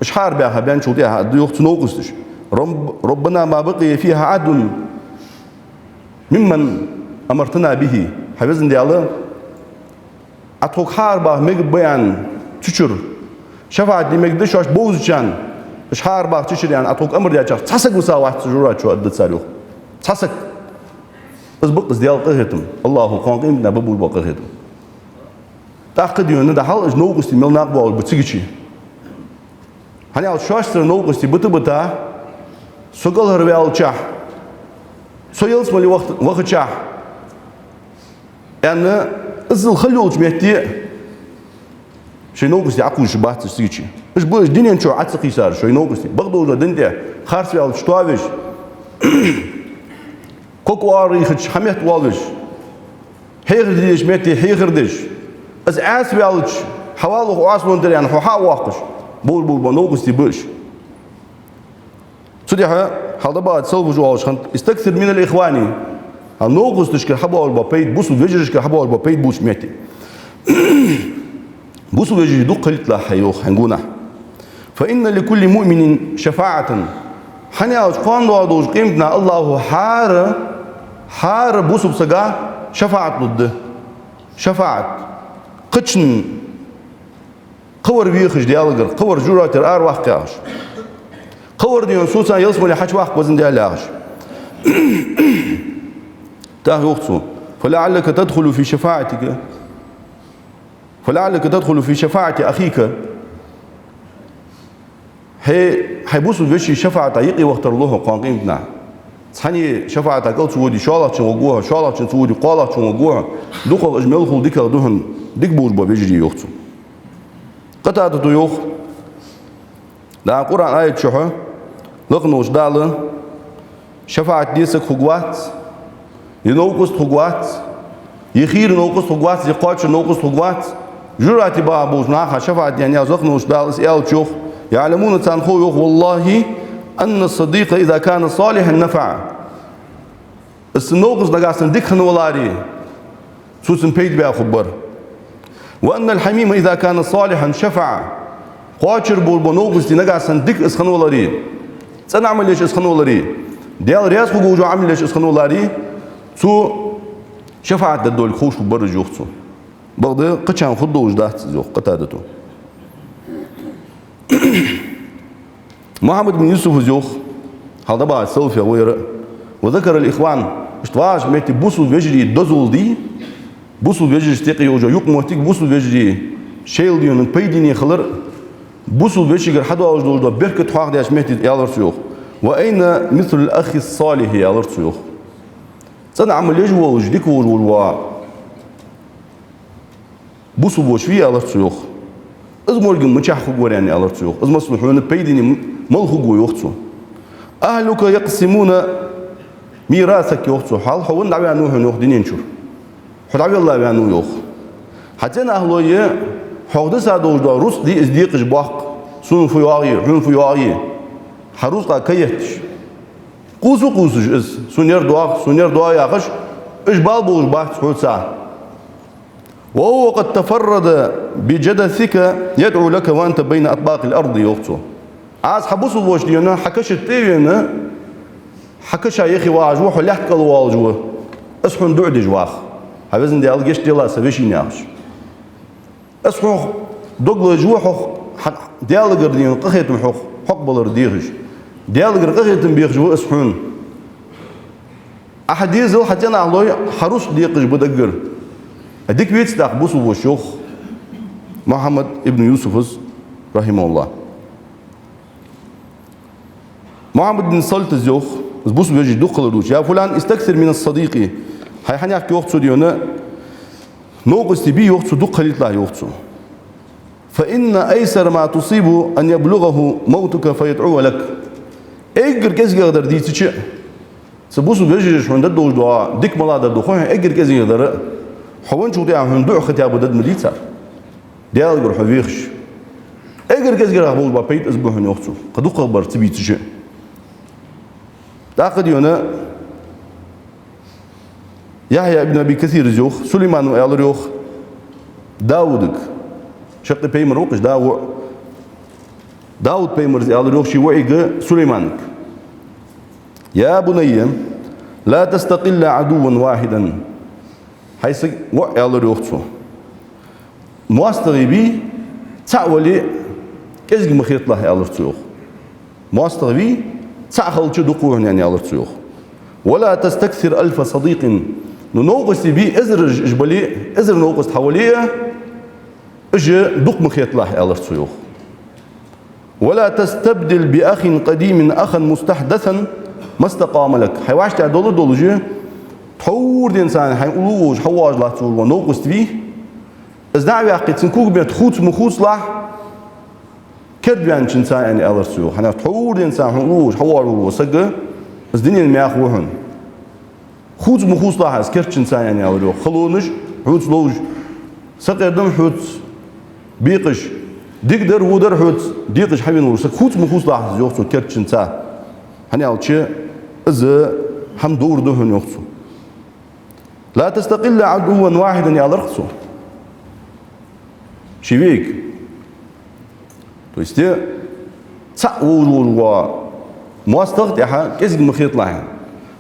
уж хьаарабаьха баьнначул тӀехьагӀа аргда, йоах, цу новкъосташа: «رب-، ربنا ما بقي فيها عهد ممن أمرتنا به». Хьа Везан Даьла, Ӏа тхога хьаарабаха мегаргба, аьнна, цу чура шафаӀат де мегаргда шоашта бовзачарна, уж хьаарабаха цу чура, аьнна, Ӏа тхога амар даьчарех цхьа саг висавац цу жожагӀатен чу, аргда цар, йоах. Цхьа саг. Из ба-кх из Даьла къахетам. АллахӀо кхоана къематдийнахьа бергболаш бола къахетам. ТӀаккха, дий хьона, дӀахьал уж новкъостий мел накъабоалаш ба цигача. ХӀана аьлча, шоашцара новкъостий бита-бита, со кӀалхарваьлча, со ялсмале вах-, вахача, аьнна, иззал хала йолча метте шоай новкъостий Ӏокхувсаш бац уж цигача. Уж ба уж дунен чу Ӏо ца кхийсараш, шоай новкъостий. Бакъдолча дина тӀа харцваьлча тоавеш, ког оарайихача хьаметта воалавеш, хьехар де дезача метте хьехар деш, из Ӏаьса ваьлча, хьаваллалца Ӏаьса лун тӀара, аьнна, хьо хьа а воаккхаш, бовзаш бола новкъостий ба уж. Цудухьа хьалха дӀабахача салафаша оалаш хиннад: «استكثر من الإخوان». Хьа новкъосташкара хьабоалаш бола пайда, бусалба вежарашкара хьабоалаш бола пайда болча метте. Бусалба вежарий дукха хилийталахь хьай, йоах, хьай гонахьа. «فإن لكل مؤمن شفاعة». ХӀана аьлча, кхоана доагӀаш долча къематдийнахьа АллахӀо хӀара, хӀара бусалба сага шафаӀат лургда. ШафаӀат. Кхычун кхывар вехаш Даьлагара, кхывар жожагӀатера араваккха яхаш. Кхывар дийна цунца ялсмале хьачуваккха везан Даьла яхаш. ТӀаккха йоах цо: «فلعلك تدخل في شفاعتك، فلعلك تدخل في شفاعة أخيك». Хье, хьай бусалба веший шафаӀата юкъе вахийтар лу хьо кхоана къематдийнахьа. Цхьанне шафаӀата кӀал ца воде, шоллагӀчун гӀоргва хьо, шоллагӀчун ца воде, кхоалагӀчун гӀоргва хьо. ДукхагӀа уж мел хул дикагӀа да хьона, дика болаш бола вежарий, йоах цо. Къатадата йоах: да, Къуръан аят чу хьо, лакха волча Дала шафаӀат де саг хургвац, е новкъост хургвац, е хийра новкъост хургвац, е кхоачара новкъост хургвац. ЖожагӀате баха болча наха шафаӀат де яхаш лакха волча Дала из аьлча йоах: «يعلمون», царна хов йоах, «والله أن الصديق إذا كان صالحا نفع». Из новкъост нагахьа санна дика хинна валаре, цо цунна пайда баь хургбар. «وأن الحميم إذا كان صالحا شفع». Кхоачара болаш бола новкъост нагахьа санна дика из хинна валаре, цӀена Ӏамал еш из хинна валаре, Даьла раьза хургволаш Ӏамал еш из хинна валаре, цо шафаӀат дергдолга ховш хургбар из, йоах цо. Бакъда кхычарна хургдолаш дац из, йоах Къатадата. Мухьаммад бин Юсуфа йоах, хьалха дӀабахача салафех ва ер а, «وذكر الإخوان», иштта вагӀача метте бусалба вежарий дозал дий, бусалба вежарашта юкъе йолча юкъмоттиг, бусалба вежарий шоайла дийна пайдане хилар, бусалба вешийгара хьадоалаш долаш дола беркат хьоахадаьча метте аьлар цо, йоах: «وأين مثل الأخ الصالح», аьлар цо, йоах. ЦӀена Ӏамал еш волаш, дика волаш вола бусалба воша вий, аьлар цо, йоах. Из морган мичахьа хургвар, аьнна, аьлар цо, йоах. Из, масала, хьона пайдане м-, мала хургва, йоах цо. «أهلك يقسمون ميراثك», йоах цо. Хьал хьо венна дӀаваьннав хьона, йоах, дунен чура. Хьо дӀавелла ваьннав, йоах. Хьа цӀен ахӀлой хьох диса долаш дола рузкъа дий из декъаш боаккх, сона фу йоагӀий, хьона фу йоагӀий, хьа рузкъа каетташ. Къувса а къувсаш из, сона ер доагӀа, сона ер доагӀа яхаш, уж бала болаш бац хьоца. «وهو قد تفرد بجدثك يدعو لك وأنت بين أطباق الأرض», йоах цо. Из хьа бусалба воша дийна хьа каша тӀа а вена, хьа каша юхе вагӀаш ва, хьо лаьтта кӀал воалаш ва, из хьона дуӀа деш вах. Хьа везан Даьла, гешт делахь са вешийна, яхаш. Из хьох дог лазаш ва, хьох хьа Даьлагара дийна къахетам хьох хьокхабалар дехаш. Даьлагара къахетам бехаш ва из хьона. Ахьа дезал, хьа цӀен ахӀлой хьа рузкъа декъаш ба даггара. Дика веций тӀаккха бусалба воша, йоах Мухьаммад ибн Юсуфас, рахьимахӀуллахӀ. Мухьаммад бин Салтас йоах, из бусалба вежарий дукха хилар дувцаш: «يا فلان استكثر من الصديق». Хьай хьанехк, йоах цо, дийна новкъостий бе, йоах цо, дукха хилийталахь, йоах цо. «فإن أيسر ما تصيب أن يبلغه موتك فيدعو لك». Эггара кӀезигагӀа дар дийцача, цу бусалба вежарий шоана дергдолаш дола дика малагӀа дар да хой хьона, эггара кӀезигагӀа дар, хьо венначул тӀехьагӀа хьона дуӀа хатӀа дергда ма дий цар, Даьлагара хьо вехаш. Эггара кӀезигагӀа болаш бола пайда из ба хьона, йоах цо, кхы дукхагӀа бар ца бийцача. ТӀаккха дийна Яхья ибн Аби Касира йоах, Сулаймана аьлар, йоах, Даудага, шаккхе пайхамар ва-кх уж, Дау-, Дауд пайхамара аьлар, йоах, ший воӀага Сулайманага: «يا بني لا تستقل عدوا واحدا». Хьай саг, воӀ, аьлар, йоах цо, моастагӀий бий, цаӀ вале а кӀезига ма хеталахь, аьлар цо, йоах. МоастагӀа вий, цаӀ хилча дукха ва хьона, аьнна, аьлар цо, йоах. «ولا تستكثر ألف صديق». Ну, новкъостий бий, эзараш уж бале а, эзар новкъост хьа вале а, уж дукха ма хеталахь, аьлар цо, йоах. «ولا تستبدل بأخ قديم أخا مستحدثا ما استقام لك». Хьай вӀаштӀехьа дола долаш, тхьовра денз цхьана хьайна уллув волаш хьавоагӀаш латташ вола новкъост вий, из дӀа а ваьккхе, цун когаметта хувца ма хувцалахь керда ваьнначунца, аьнна, аьлар цо, йоах. ХӀана аьлча тхьовра денз цхьана хьона уллув волаш хьавоагӀаш вола саг, из дунен мехка ва хьона. Хувца ма хувцалахь из кертчунца, аьнна, аьлар, йоах. Халонаш хьоца ловш, сакъердам хьоца бекъаш, дикадар, водар хьоца декъаш хьавена вола саг хувца ма хувцалахь из, йоах цо, кертчунца. ХӀана аьлча из хӀама довр да хьона, йоах цо. «لا تستقل عدوا واحدا», аьлар-кх цо. Ший вега. То есть, э, цаӀ волаш вола моастагӀа тӀехьа кӀезига ма хеталахь.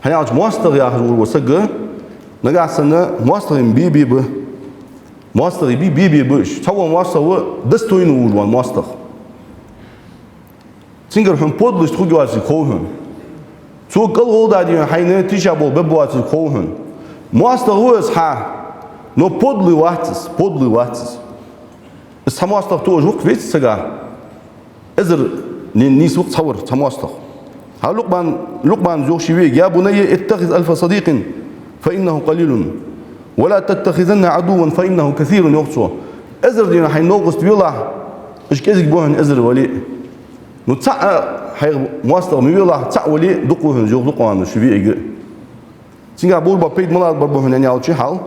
ХӀана аьлча моастагӀа яхаш вола саг нагахьа санна моастагӀий бе-бе ба. МоастагӀий бий, бий, бий ба уж. Цхьавола моастагӀа ва достойный волаш вола моастагӀа. Цунгара хьона подлость хургйоацилга хов хьона. Цо кӀалгӀолла дадийна хьайна тийшаболх бергбоацилга хов хьона. МоастагӀа ва из хьа, но подлый вац из, подлый вац из. Из цхьа моастагӀа тоъаш ва-кх виц сага. Эзар ни-, нийса ва-кх цхьавар, цхьа моастагӀа. ХӀа, Лукъман, Лукъмана йоах ший виъига: «يا بني اتخذ ألف صديق فإنه قليل ولا تتخذن عدوا فإنه كثير», йоах цо. Эзар дийна хьай новкъост велахь, уж кӀезига ба хьона эзар вале а. Ну, цаӀ а хьайх моастагӀа ма велахь, цаӀ вале а дукха ва хьона из, йоах Лукъмана ший виъига. Цунгахь болаш бола пайда малагӀа бар ба хьона аьнна аьлча, хьал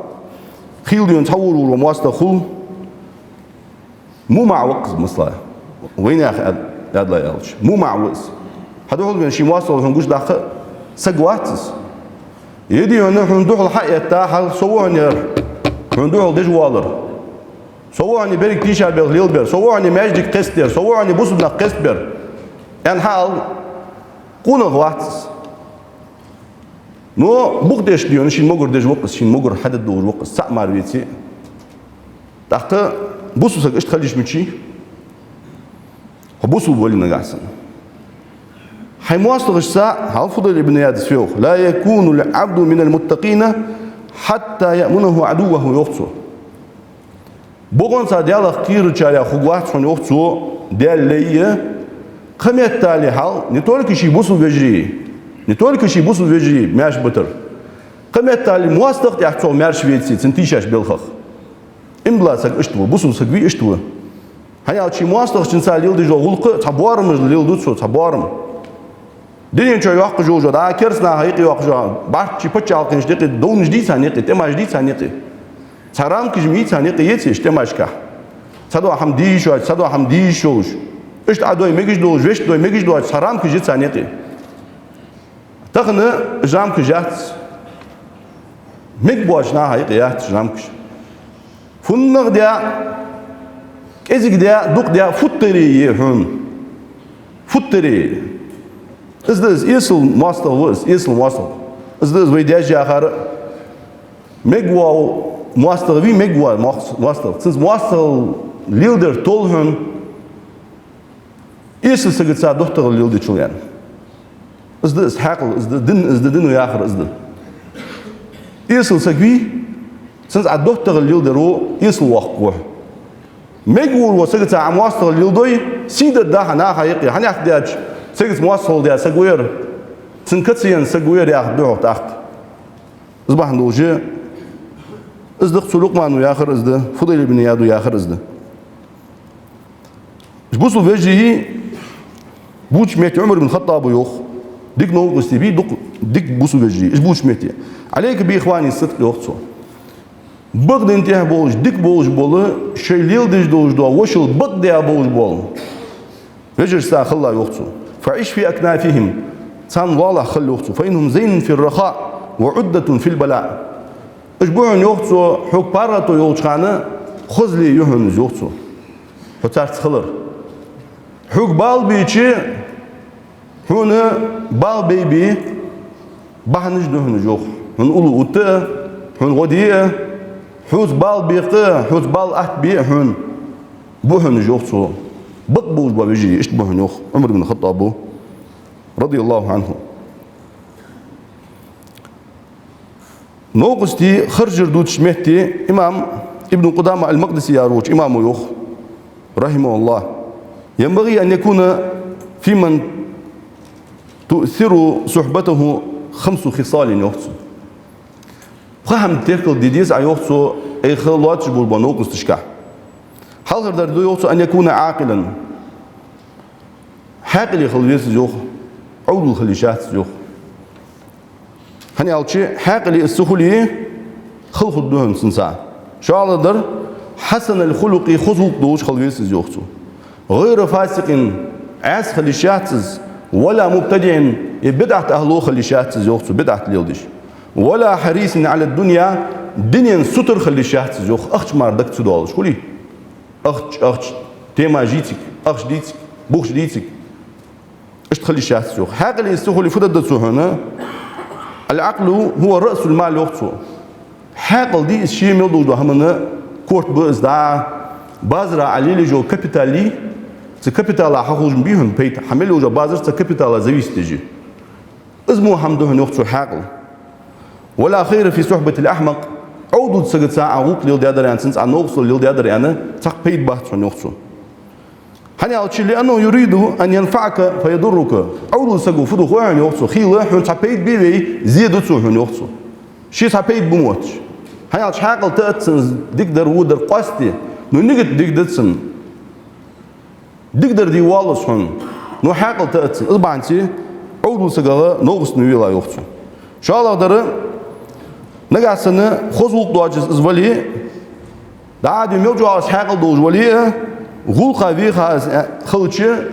хийла дийна цхьа вур-вур ва моастагӀа хул. Мумаӏ ва-кх из, масала. Вайнаьха аьд-, аьдала аьлча. Мумаӏ ва из. Хьа духьал вена ший моастагӀал хьона гучадаккха саг вац из. Е дий хьона хьона духьал хьаэтта, хьал со ва хьона ер, хьона духьал деш воаллар. Со ва хьона беррига тийшабелх лелабер. Со ва хьона маьждиг кхестабер. Со ва хьона бусалба нах кхестабер. Аьнна хьаала, къонах вац из. Но букъ деш дий хьона шийна могар деш ва-кх из, шийна могар хьадергдолаш ва-кх из, цаӀ мара веце а. ТӀаккха бусалба саг иштта хила йиш мичай? Хьо бусалба вале нагахь санна. Хьай моастагӀашца, хьал Фудайл ибн Ияда йоах: «لا يكون العبد من المتقين حتى يأمنه عدوه», йоах цо. Бокъонца Даьлах кхерачарех хургвац хьона, йоах цо, Даьла лай а, кхыметтел хьал не только ший бусалба вежарий, не только ший бусалба вежарий маьрша битар. Кхыметтел моастагӀа тӀехьа цо маьрша веце, цунна тийшача балхах. Иман дола саг иштта ва, бусалба саг вий иштта ва. ХӀана аьлча ший моастагӀчунца леладеш дола гӀулакх цхьа боарамашца леладу цо, цхьа боарам. Дунен чу йоаккхаш йолаш йола, дӀа кераста наха юкъе йоаккхаш йола, бӀарчча паччахьалкхенаш юкъе, довнаш дий царна юкъе, тӀемаш дий царна юкъе. Цхьа рамкаш ма йий царна юкъе, еций уж тӀемашкахь. Цхьадола хӀама де йиш йоацаш, цхьадола хӀама де йиш йолаш. Иштта Ӏа дой мегаш долаш, вешта дой мегаш доацаш, цхьа рамкаш я царна юкъе. Тахан уж рамкаш яц. Мегаш боацача наха юкъе яц уж рамкаш. ФуннагӀа де, кӀезига де, дукха де, футтаре я хьона. Футтаре. Из да из, эсала моастагӀа ва из, эсала моастагӀа. Из да из вай даьша яхар а. Мегаш вола моастагӀа вий, мегаш вола мох-, моастагӀа. Цунца моастагӀал леладер толу хьона. Эсала сагаца доттагӀал леладечул, яьннай. Из да из хьаькъал, из да дин, из да дино яхар из да. Эсала саг вий, цунца Ӏа доттагӀал леладаро эсала воккха ва хьо. Мегаш волча сагаца Ӏа моастагӀал леладой, сий дергда хьа наха юкъе, хӀана аьлча сагаца моастагӀал даь саг ва ер, цунна каца енна саг ва ер яхаргда хьох тӀаккха. Из бахьан долаш, из да-кх цу Лукъмана яхар из да, Фудайл ибн Ияда яхар из да. Уж бусалба вежарий, бувцача метте Ӏумар ибн Хаттаба йоах, дика новкъостий бий, дукха дика бусалба вежарий, уж бувцача метте. «عليك بإخوان الصدق», йоах цо. Бакъдин тӀа болаш, дика болаш бола, шоай леладеш долаш дола вошал бакъдаь болаш бола вежарашца хила, йоах цо. «فعش في أكنافهم», царна лоалахь хила, йоах цо. «فإنهم زين في الرخاء وعدة في البلاء». Уж ба хьона, йоах цо, хьога паргӀато йолча хана хозал я хьона из, йоах цо. Хьо царца хилар. Хьога бала беча, хьона бала бе-бе бахьанаш да хьона уж, йоах. Хьона уллув отта а, хьона гӀо де а, хьоца бала бекха а, хьоца бала атта бе а хьона ба хьона уж, йоах цо. Бакъ болаш бола вежарий иштта ба хьона, йоах Ӏумар ибн Хаттаба, رضي الله عنه. Новкъостий харжар дувцача метте имам Ибн Къудама аль-Макъдиси яхаш волча имамо йоах, رحمه الله: «ينبغي أن يكون فيمن تؤثر صحبته خمس خصال», йоах цо. Пхи хӀама теркалде деза Ӏа, йоах цо, айха лоацаш болаш бола новкъосташкахь. Хьалхардар да, йоах цо: «أن يكون عاقلا». Хьаькъале хила веза из, йоах, Ӏовдал хила йиш яц из, йоах. ХӀана аьлча, хьаькъале из ца хуле, хала хургда хьона цунца. ШоллагӀдар: «حسن الخلق», хоза гӀулакх долаш хила веза из, йоах цо. «غير فاسق», Ӏаьса хила йиш яц из, «ولا مبتدع», е бидӀат ахьло хила йиш яц из, йоах цо, бидӀат леладеш. «ولا حريص على الدنيا», дунен сутара хила йиш яц из, йоах, ахча мара дага ца доалаш хуле. Ахча, ахча, тема жицик, ахча дицик, бухаш дицик. Иштта хила йиш яц из, йоах. Хьаькъале из ца хуле, фу дергда цо хьона? «العقل هو رأس المال», йоах цо. Хьаькъал да из ше мел долаш дола хӀаман, Корта ба из, да, базара Ӏа лелаеш йола капитал, цу капитала хьахулаш ма бий хьона пайда, хьа мел йолча базар цу капитала зависит деш я. Из мо хӀама да хьона, йоах цо, хьаькъал. «ولا خير في صحبة الأحمق». Ӏовдалча сагаца Ӏа гӀулакх леладаьдар аьнна, цунца Ӏа новкъостал леладаьдар аьнна, цхьаккха пайда бац хьона, йоах цо. ХӀана аьлча, «لأنه يريد أن ينفعك فيضرك». Ӏовдалча саго фу ду хой хьона, йоах цо, хийла хьона цхьа пайда бе вей, зе ду цо хьона, йоах цо. Ше цхьа пайда бу мотташ. ХӀана аьлча хьаькъал таӀац цунна дикадар, водар къоастаде, но нигат дика да цун. Дикадар де воалл из хьона, но хьаькъал таӀац цунна. Из бахьанца Ӏовдалча сагах новкъост ма велахь, йоах цо. ШоллагӀдар, нагахьа санна хоза гӀулакх доацаш из вале а, дӀа а де мел чӀоагӀа из хьаькъал долаш вале а, гӀулакха веха из хилча,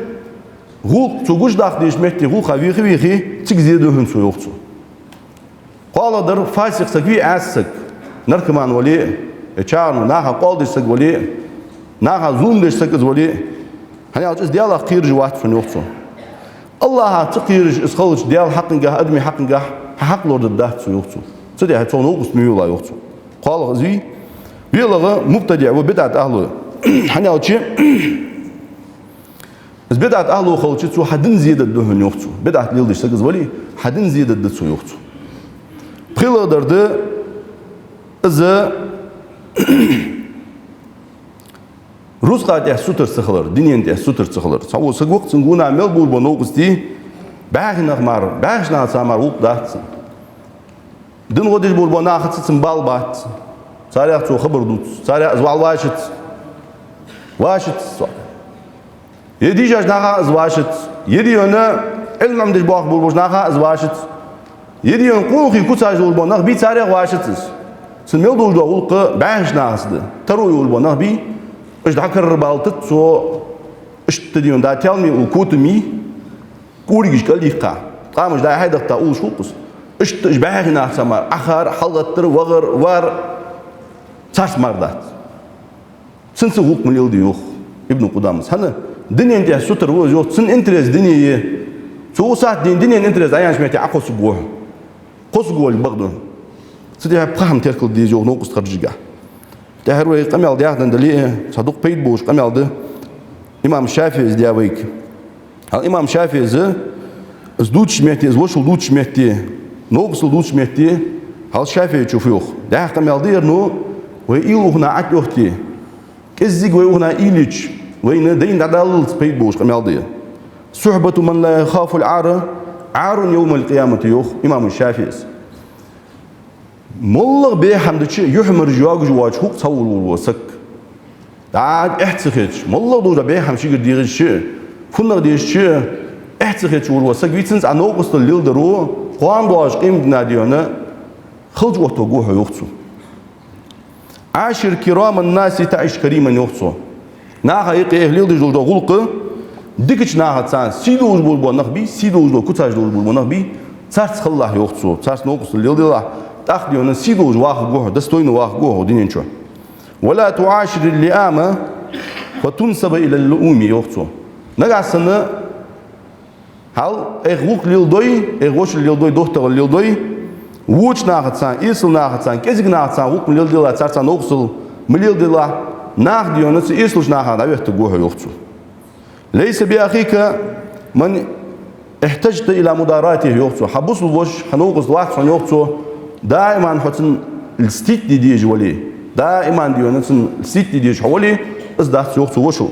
гӀулакх цо гучадаккха дезача метте гӀулакха веха-вехе, цига зе ду хьона цо, йоах цо. КхоалагӀдар, фасикъ саг вий, Ӏаьса саг, наркоман вале а, е чарну наха къоал деш саг вале а, наха зулам деш саг из вале а, хӀана аьлча из Даьлах кхераш вац хьона, йоах цо. АллахӀах ца кхераш из хилча, Даьла хьакъагахьа, адамий хьакъагахьа хьа хьакъ лорадаргдац цо, йоах цо. Цудухьа цох новкъост ма велахь, йоах цо. КхоалагӀа из вий, велагӀа мубтадиӀ ва, бидӀат ахьлу. ХӀана аьлча из бидӀат ахьлу хилча, цо хьа дина зе дергда хьона, йоах цо. БидӀат леладеш саг из вале а, хьа дина зе дергда цо, йоах цо. ПхелагӀдар да из рузкъа тӀа сутара ца хилар, дунен тӀа сутара ца хилар. Цхьавола саг ва-кх, цун гонахьа мел болаш бола новкъостий бӀаьхий нах мара, бӀаьхийча нахаца мара гӀулакх дац цун. Дин гӀо деш болаш бола нахаца цун бала бац. Царех цо хабар дувц, царех из вӀалла вашац. Вашац цо. Е дийшача нахах из вашац, е дийна Ӏилма Ӏомадеш боахаш болаш болча нахах из вашац, е дийна къонахий куцаш долаш бола нах бий, царех вашац из. Цун мел долаш дола гӀулакх бӀаьхийча нахаца да. Таро йолаш бола нах бий, уж дӀакарабалийтац цо, иштта дийна да, телми ул котами, кӀоригаш кӀалйийккха, ткъамаш дӀа-хьа дахийтта уллаш хул-кх из. Иштта уж бӀаьхий нахаца мара Ӏахар, хьалгӀаттар, вахар, вар, царца мара дац. Цунца гӀулакх ма леладе, йоах Ибн Къудамас. ХӀана? Дунен тӀа сутара ва из, йоах, цун интерес дуне я. Цо укх сахьате дунен интерес дӀаяьннача метте Ӏокхоссаргва хьо. Кхоссаргволга бакъду. Цудухьа пхи хӀама теркалде деза, йоах, новкъост харжаргахьа. ТӀехьара вай къамаьл даьхадан дале а, цхьа дукха пайда болаш къамаьл да имам ШафиӀийс даь вайга. Хьал имам ШафиӀийс из дувцача метте, из вошал дувцача метте, новкъостал дувцача метте, хьал ШафиӀийчо фу йоах. ДӀаьха къамаьл да ер, но вай уйла укханна Ӏоотте, кӀеззига вай укханна уйла йича, вайна дайна дӀадаллалца пайда болаш къамаьл да ер. «صحبة من لا يخاف العار عار يوم القيامة», йоах имам ШафиӀийс. МоллагӀа бӀеха хӀама дича а юхьмарж йоагаш воацаш хул-кх цхьавола волаш вола саг. ДӀа эхь ца хеташ, моллагӀа долаш бӀеха хӀама шийгара дегӀадаьча а, фуннагӀа дезача а эхь ца хеташ волаш вола саг вий, цунца Ӏа новкъостал леладаро, кхоана доагӀача къематдийнахьа дийна халча оттавергва хьо, йоах цо. «عاشر كرام الناس تعش كريما», йоах цо. Наха юкъе эхь леладеш долаш дола гӀулакх, дикача нахаца сий долаш болаш бола нах бий, сий долаш дола куцаш долаш болаш бола нах бий, царца хилалахь, йоах цо, царца новкъостал леладелахь, тӀаккха дийна сий долаш вахаргва хьо, достойно вахаргва хьо дунен чу. «ولا تعاشر اللئام فتنسب إلى اللؤوم», йоах цо. Нагахьа санна хьал, эхь гӀулакх леладой, эхь вошал леладой, доттагӀал леладой, воча нахаца, эсала нахаца, кӀезига нахаца гӀулакх ма леладелахь, царца новкъостал ма леладелахь, наха дийна цу эсалча нахах дӀаветтаргва хьо, йоах цо. «ليس بأخيك من احتجت إلى مضاراته», йоах цо. Хьа бусалба воша хьа новкъост вац хьона, йоах цо, даим хьо цунна льстить де дезаш вале, даим дийна цунна льстить де дезаш хьо вале, из дац, йоах цо, вошал.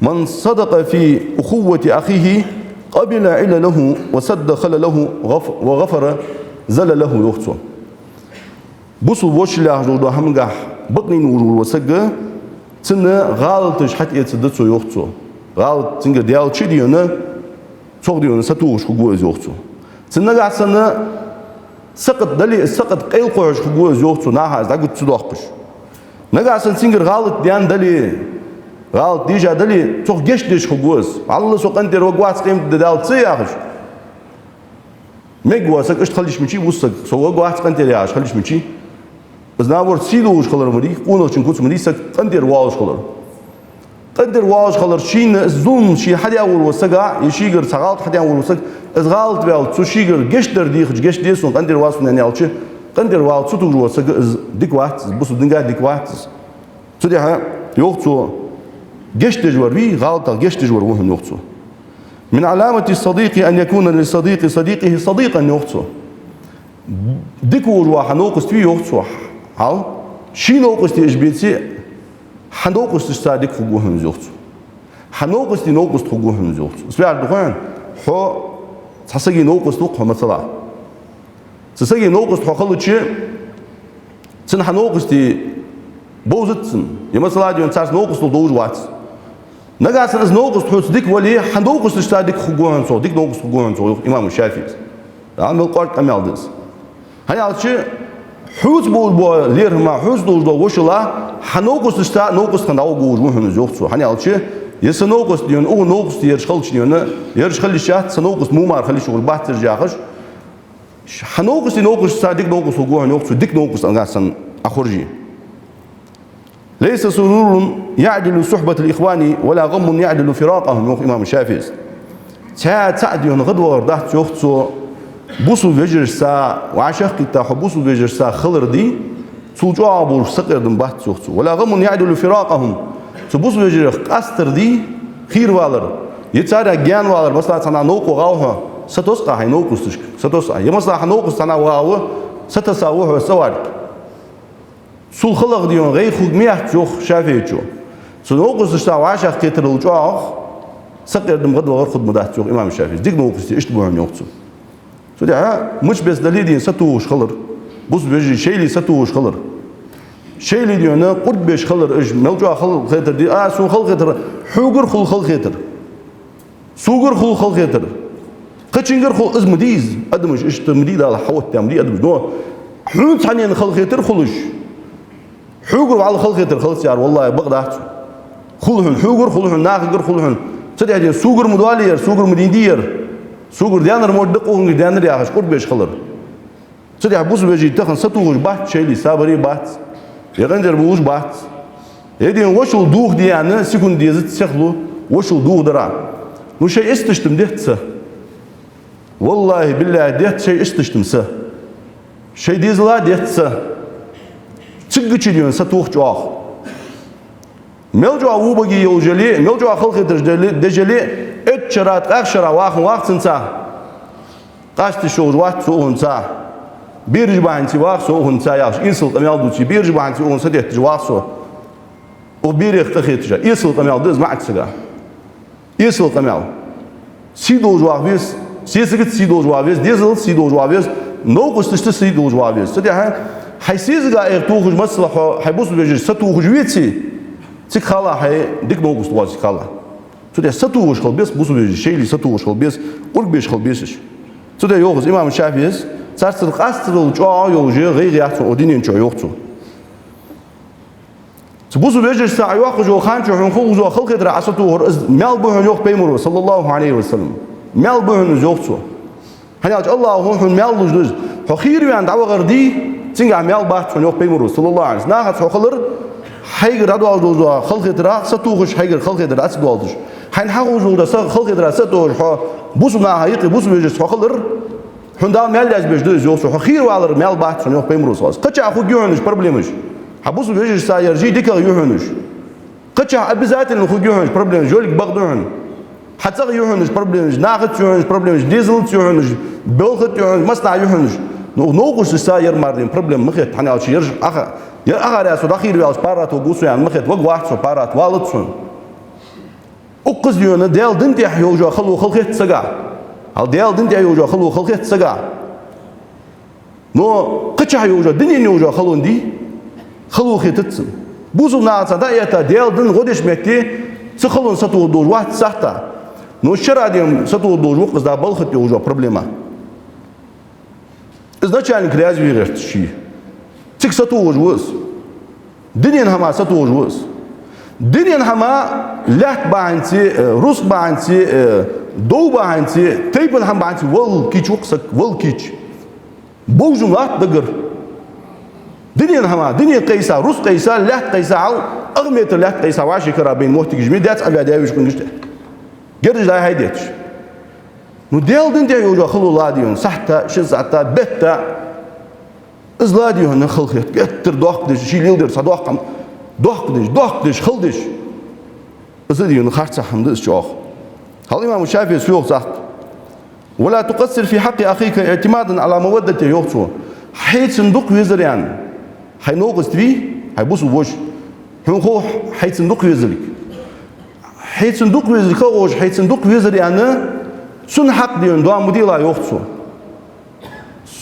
«من صدق في أخوة أخيه قبل علله وسد خلله غف-، وغفر زلله», йоах цо. Бусалба вошал яхаш долаш дола хӀамагахьа бакъ нийсвенна волаш вола саг, цун гӀалаташ хьатӀаэцаргда цо, йоах цо. ГӀалат цунгара даьлча а дийна, цох дийна сатохаш хургва из, йоах цо. Цун нагахьа санна сакхат дале а, сакхат къайла кхухьаш хургва из, йоах цо, наха из дӀагуча ца доаккхаш. Нагахьа санна цунгара гӀалат даьнна дале, гӀалат дийша дале, цох гешт деш хургва из. ВаллахӀи, со къинтӀера варгвац къематди Далла ца яхаш. Мегаш вола саг иштта хила йиш мичай, вусса саг, со варгвац къинтӀера яхаш хила йиш мичай, из наоборот сий долаш хилар ма дий, къонахчун куц ма дий саг къинтӀера воалаш хилар. КъинтӀера воалаш хилар шийна из зулам ше хьадаь волаш вола саг, е шийгара цхьа гӀалат хьадаь волаш вола саг, из гӀалат ваьлча, цо шийгара гешт дар дийхача, гешт де сона, къинтӀера ва сона аьнна аьлча, къинтӀера вала ца тугаш вола саг, из дика вац, из бусалба динга дика вац из. Цудухьа йоах цо, гешт деш вар вий, гӀалатах гешт деш вар ва хьона, йоах цо. «من علامة الصديق أن يكون لصديق صديقه صديقا», йоах цо. Дика волаш вола хьа новкъост вий, йоах цо, хьал, ший новкъостий уж беце, хьа новкъосташца дика хургва хьона из, йоах цо. Хьа новкъостий новкъост хургва хьона из, йоах цо. Из фу яхар да хой хьона? Хьо цхьа сага новкъост ва-кх хьо, масала. Цу сага новкъост хьо хилча, цун хьа новкъостий бовзац цунна. Е, масала, дийна царца новкъостал долаш вац. Нагахьа санна из новкъост хьоца дика вале, хьа новкъосташца дика хургва хьона цо, дика новкъост хургва хьона цо, йоах имам ШафиӀийс. Дала мел кӀоарга къамаьл да из. ХӀана аьлча, хьоца болаш бола лерхӀам, хьоца долаш дола вошал, хьа новкъосташца новкъост хинна дӀавугаргволаш ва хьона из, йоах цо. ХӀана аьлча, е са новкъост дийна, укхун новкъостий ераш хилча дийна, ераш хила йиш яц, са новкъост мо мара хила йиш йолаш бац ераш яхаш, хьа новкъостий новкъосташца дика новкъост хургва хьона, йоах цо, дика новкъост нагахьа санна Ӏа хорже. «ليس سرور يعدل صحبة الإخوان ولا غم يعدل فراقهم», йоах имам ШафиӀийс. Цхьа цхьа дийна гӀадвахар дац, йоах цо, бусалба вежарашца, вӀашагӀкхийтта хьо бусалба вежарашца хилар дий, цул чӀоагӀа болаш сакъердам бац, йоах цо. «ولا غم يعدل فراقهم». Цу бусалба вежарех къастар дий, хийра валар, е царех гаьна валар, масала, цхьаннахьа новкъа вагӀа ва хьо, сатосс-кх Ӏа хьай новкъосташка, сатосс-кх Ӏа. Е, масала, хӀа новкъост цхьаннахьа вагӀа ва, сатесса ва хьо цӀаварг. Цул халагӀа дийна гӀайгӀа хург ма яц, йоах ШафиӀийчо. Цу новкъосташца вӀашагӀкхетарал чӀоагӀагӀа сакъердам, гӀадвахар хургма дац, йоах имам ШафиӀийс. Дика новкъостий иштта ба хьона, йоах цо. Цудухьа мича беса дале а дийна сатохаш хилар, бусалба вежарий шоайла сатохаш хилар, шоайла дийна къурд беш хилар, уж мел чӀоагӀа халахетар дий, а, сона халахетар, хьогара хул халахетар. Согара хул халахетар. Кхычунгара хул, из ма дий из. Адамаш иштта ма дий, Дала хьаоттадаь ма дий адамаш. Но хьона цхьаннена халахетар хулаш, хьогара вӀалла халахетар хилац яхар, валлахӀи, бакъ дац. Хул хьона, хьогара хул хьона, нахагара хул хьона. Цудухьа дийна согара ма доаллий ер, согара ма дий ер. Согара даьннар мо да-кх, укхунгара даьннар яхаш, къурд беш хилар. Цудухьа бусалба вежарий тахан сатохаш бац, шоайла сабаре бац, е къинтӀера бувлаш бац. Е дийна вошал дохаде аьнна, секунда дезац сихлу вошал дохадара. Ну, шоай истешта-м детта са. ВаллахӀи, биллахӀи, детта шоай истешта-м са. Шоай дезала детта са. Цигга чу дийна сатоха чӀоагӀа. Мел чӀоагӀа во баге йолаш яле, мел чӀоагӀа халахетараш дале, деш яле, эццу шера, ткъаьи шера вахана вац цунца. Къаста йиш йолаш вац цо укхунца. Бераш бахьанца вац цо укхунца яхаш, эсала къамаьл дувцаш, бераш бахьанца укхунна сатетташ вац цо. Укх берех къахеташ. Эсала къамаьл да из маӀача сага. Эсала къамаьл. Сий долаш ваха веза, сесагаца сий долаш ваха веза, дезалца сий долаш ваха веза, новкъосташца сий долаш ваха веза. Цудухьа хьай сесага эгӀа тохаш, масала, хьо хьай бусалба вежарашца сатохаш веце, цига хала хьай дика новкъост воацилга хала. Цудухьа сатохаш хила беза бусалба вежарий, шоайла сатохаш хила беза, къурд беш хила беза уж. Цудухьа йоах из имам ШафиӀийс, царца къастарал чӀоагӀа йолаш гӀайгӀа яц хьона укх дунен чу, йоах цо. Цу бусалба вежарашца Ӏа йоаккхаш йолча хана чу хьона хургвола халахетар Ӏа сатохар, из маьл ба хьона, йоах Пайхамаро, саллаллахӀу Ӏалайхи ва саллам. Маьл ба хьона из, йоах цо. ХӀана аьлча АллахӀо хьона маьл луш да из. Хьо хийра ваьнна дӀавахар дий, цунга маьл бац хьона, йоах Пайхамаро, саллаллахӀу Ӏалайхи ва саллам. Нахаца хьо хилар, хьайгара дӀадоалаш дола халахетар сатохаш, хьайгара халахетар ца доалийташ. Хьайна хьахулаш дола са халахетар сатохаш хьо бусалба наха юкъе, бусалба вежарашца хьо хилар, хьона Дала маьл язбеш да из, йоах цо. Хьо хийра валар маьл бац хьона, йоах Пайхамаро, саллаллахӀу Ӏалайхи ва саллам. Кхычахьа хургья хьона уж проблемаш. Хьа бусалба вежарашца яр жий дикагӀа я хьона уж. Кхычахьа обязательно хургья хьона уж проблемаш. Йолга бакъ да хьона. Хьа цӀагӀа я хьона уж проблемаш, нахаца я хьона уж проблемаш, дезалца я хьона уж, балха тӀа я хьона уж, массанахьа я хьона уж. Но новкъосташца яр мара дийна проблема ма хет, хӀана аьлча ераш Ӏаха-, яр Ӏахар яц, со дӀахийра ваьлча паргӀато гу со аьнна ма хет, ваг вац со, паргӀата валац хьона. Укхаза дийна Даьла дина тӀа йолаш йола хало халахет сага. Хьал Даьла дина тӀа йолаш йола хало халахет сага. Но кхычахьа йолаш йола, дунен йолаш йола хало дий, хало хетац цунна. Бусалба нахаца дӀаэтта, Даьла дина гӀо деча метте цу халонна сатоха долаш вац сахьта. Но шера дийна сатоха долаш ва-кх из, да, балха тӀа йолаш йола проблема. Из начальник раьза ве гӀерт ший. Цига сатохаш ва из. Дунен хӀамах сатохаш ва из. Дунен хӀама, лаьтта бахьанца, э, рузкъа бахьанца, э, дов бахьанца, тайпан хӀама бахьанца валла кийча ва-кх саг, валла кийча. Бовзаш латт даггара. Дунен хӀама, дуне къайса, рузкъа къайса, лаьтта къайса, хьал ах метр лаьтта къайса, вӀаший кара байна моттигаш ма дац, Ӏабаьда веш къунгаш тӀа. Гердаш дай хьайдетташ. Ну, Даьла дина тӀа йолаш йола хало ладийгӀа хьона, сахьта, шин сахьта, бетта. Из ладийгӀа хьона халахет, геттара доккха деза, ший леладер цхьа доккха хӀама. Дохкадеш, дохкадеш, хала деш. Из а дийна харцахьа хӀама да из чӀоагӀа. Хьал имам ШафиӀийс йоах цхьаккха: «ولا تقصر في حق أخيك اعتمادا على مودته», йоах цо. Хьайцана дукха везар аьнна, хьай новкъост вий, хьай бусалба воша, хьона хов хьайцана дукха везалга. Хьайцана дукха везалга ховш, хьайцана дукха везар аьнна, цун хьакъ дийна доа ма делахь, йоах цо.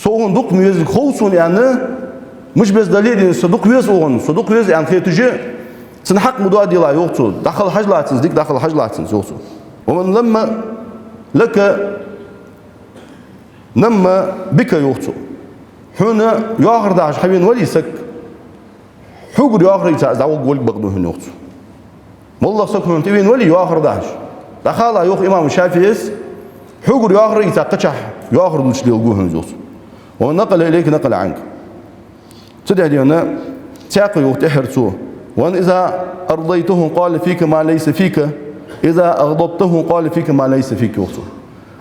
Со хьона дукха ма везалга хов сона аьнна, муш беза дале а дийна, со дукха веза хьона, со дукха веза аьнна хеташ, цун хьакъ ма доа делахь, йоах цо. ДӀахала хьажалахь цунца, дика дӀахала хьажалахь цунца, йоах цо. «ومن نم لك نم بك», йоах цо. Хьона йоахар дахьаш хьавена вале саг, хьогара йоахар ийца из дӀавугаргволга бакъ да хьона, йоах цо. МоллагӀа саг хьона тӀавена вале йоахар дахьаш, дӀахала, йоах имам ШафиӀийс, хьогара йоахар ийца кхычахьа йоахар дувцаш леладу хьона из, йоах цо. «ومن نقل إليك نقل عنك». Цудухьа дийна цхьаькха йоах тӀеххьара цо: «وأن إذا أرضيته قال فيك ما ليس فيك، إذا أغضبته قال فيك ما ليس فيك», йоах цо.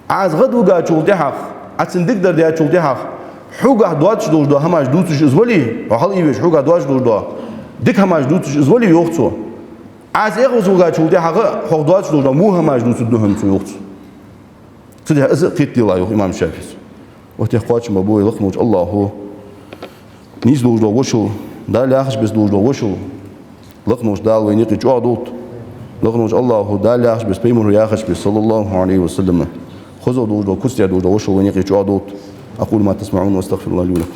Ӏа из гӀадвигачул тӀехьагӀа, Ӏа цунна дикадар даьчул тӀехьагӀа, хьогахьа доацаш долаш дола хӀамаш дувцаш из вале, хьо хьалъайвеш хьогахьа доацаш долаш дола дика хӀамаш дувцаш из вале, йоах цо. Ӏа из эгӀазвигачул тӀехьагӀа, хьох доацаш долаш дола во хӀамаш дувцаргда хьона цо, йоах цо. Цудухьа из а кхетаделахь, йоах имам ШафиӀийс. Укх тӀа кхоачам ба вай, лакха волча АллахӀа нийса долаш дола вошал, Дала яхача беса долаш дола вошал, лакха волча Дала вайна юкъе чӀоагӀдолда. Лакха волча АллахӀа Дала яхача беса, пайхамара яхача беса, صلى الله عليه وسلم, хоза долаш дола, куц тӀа долаш дола вошал вайна юкъе чӀоагӀдолда. أقول ما تسمعون وأستغفر الله لي ولكم.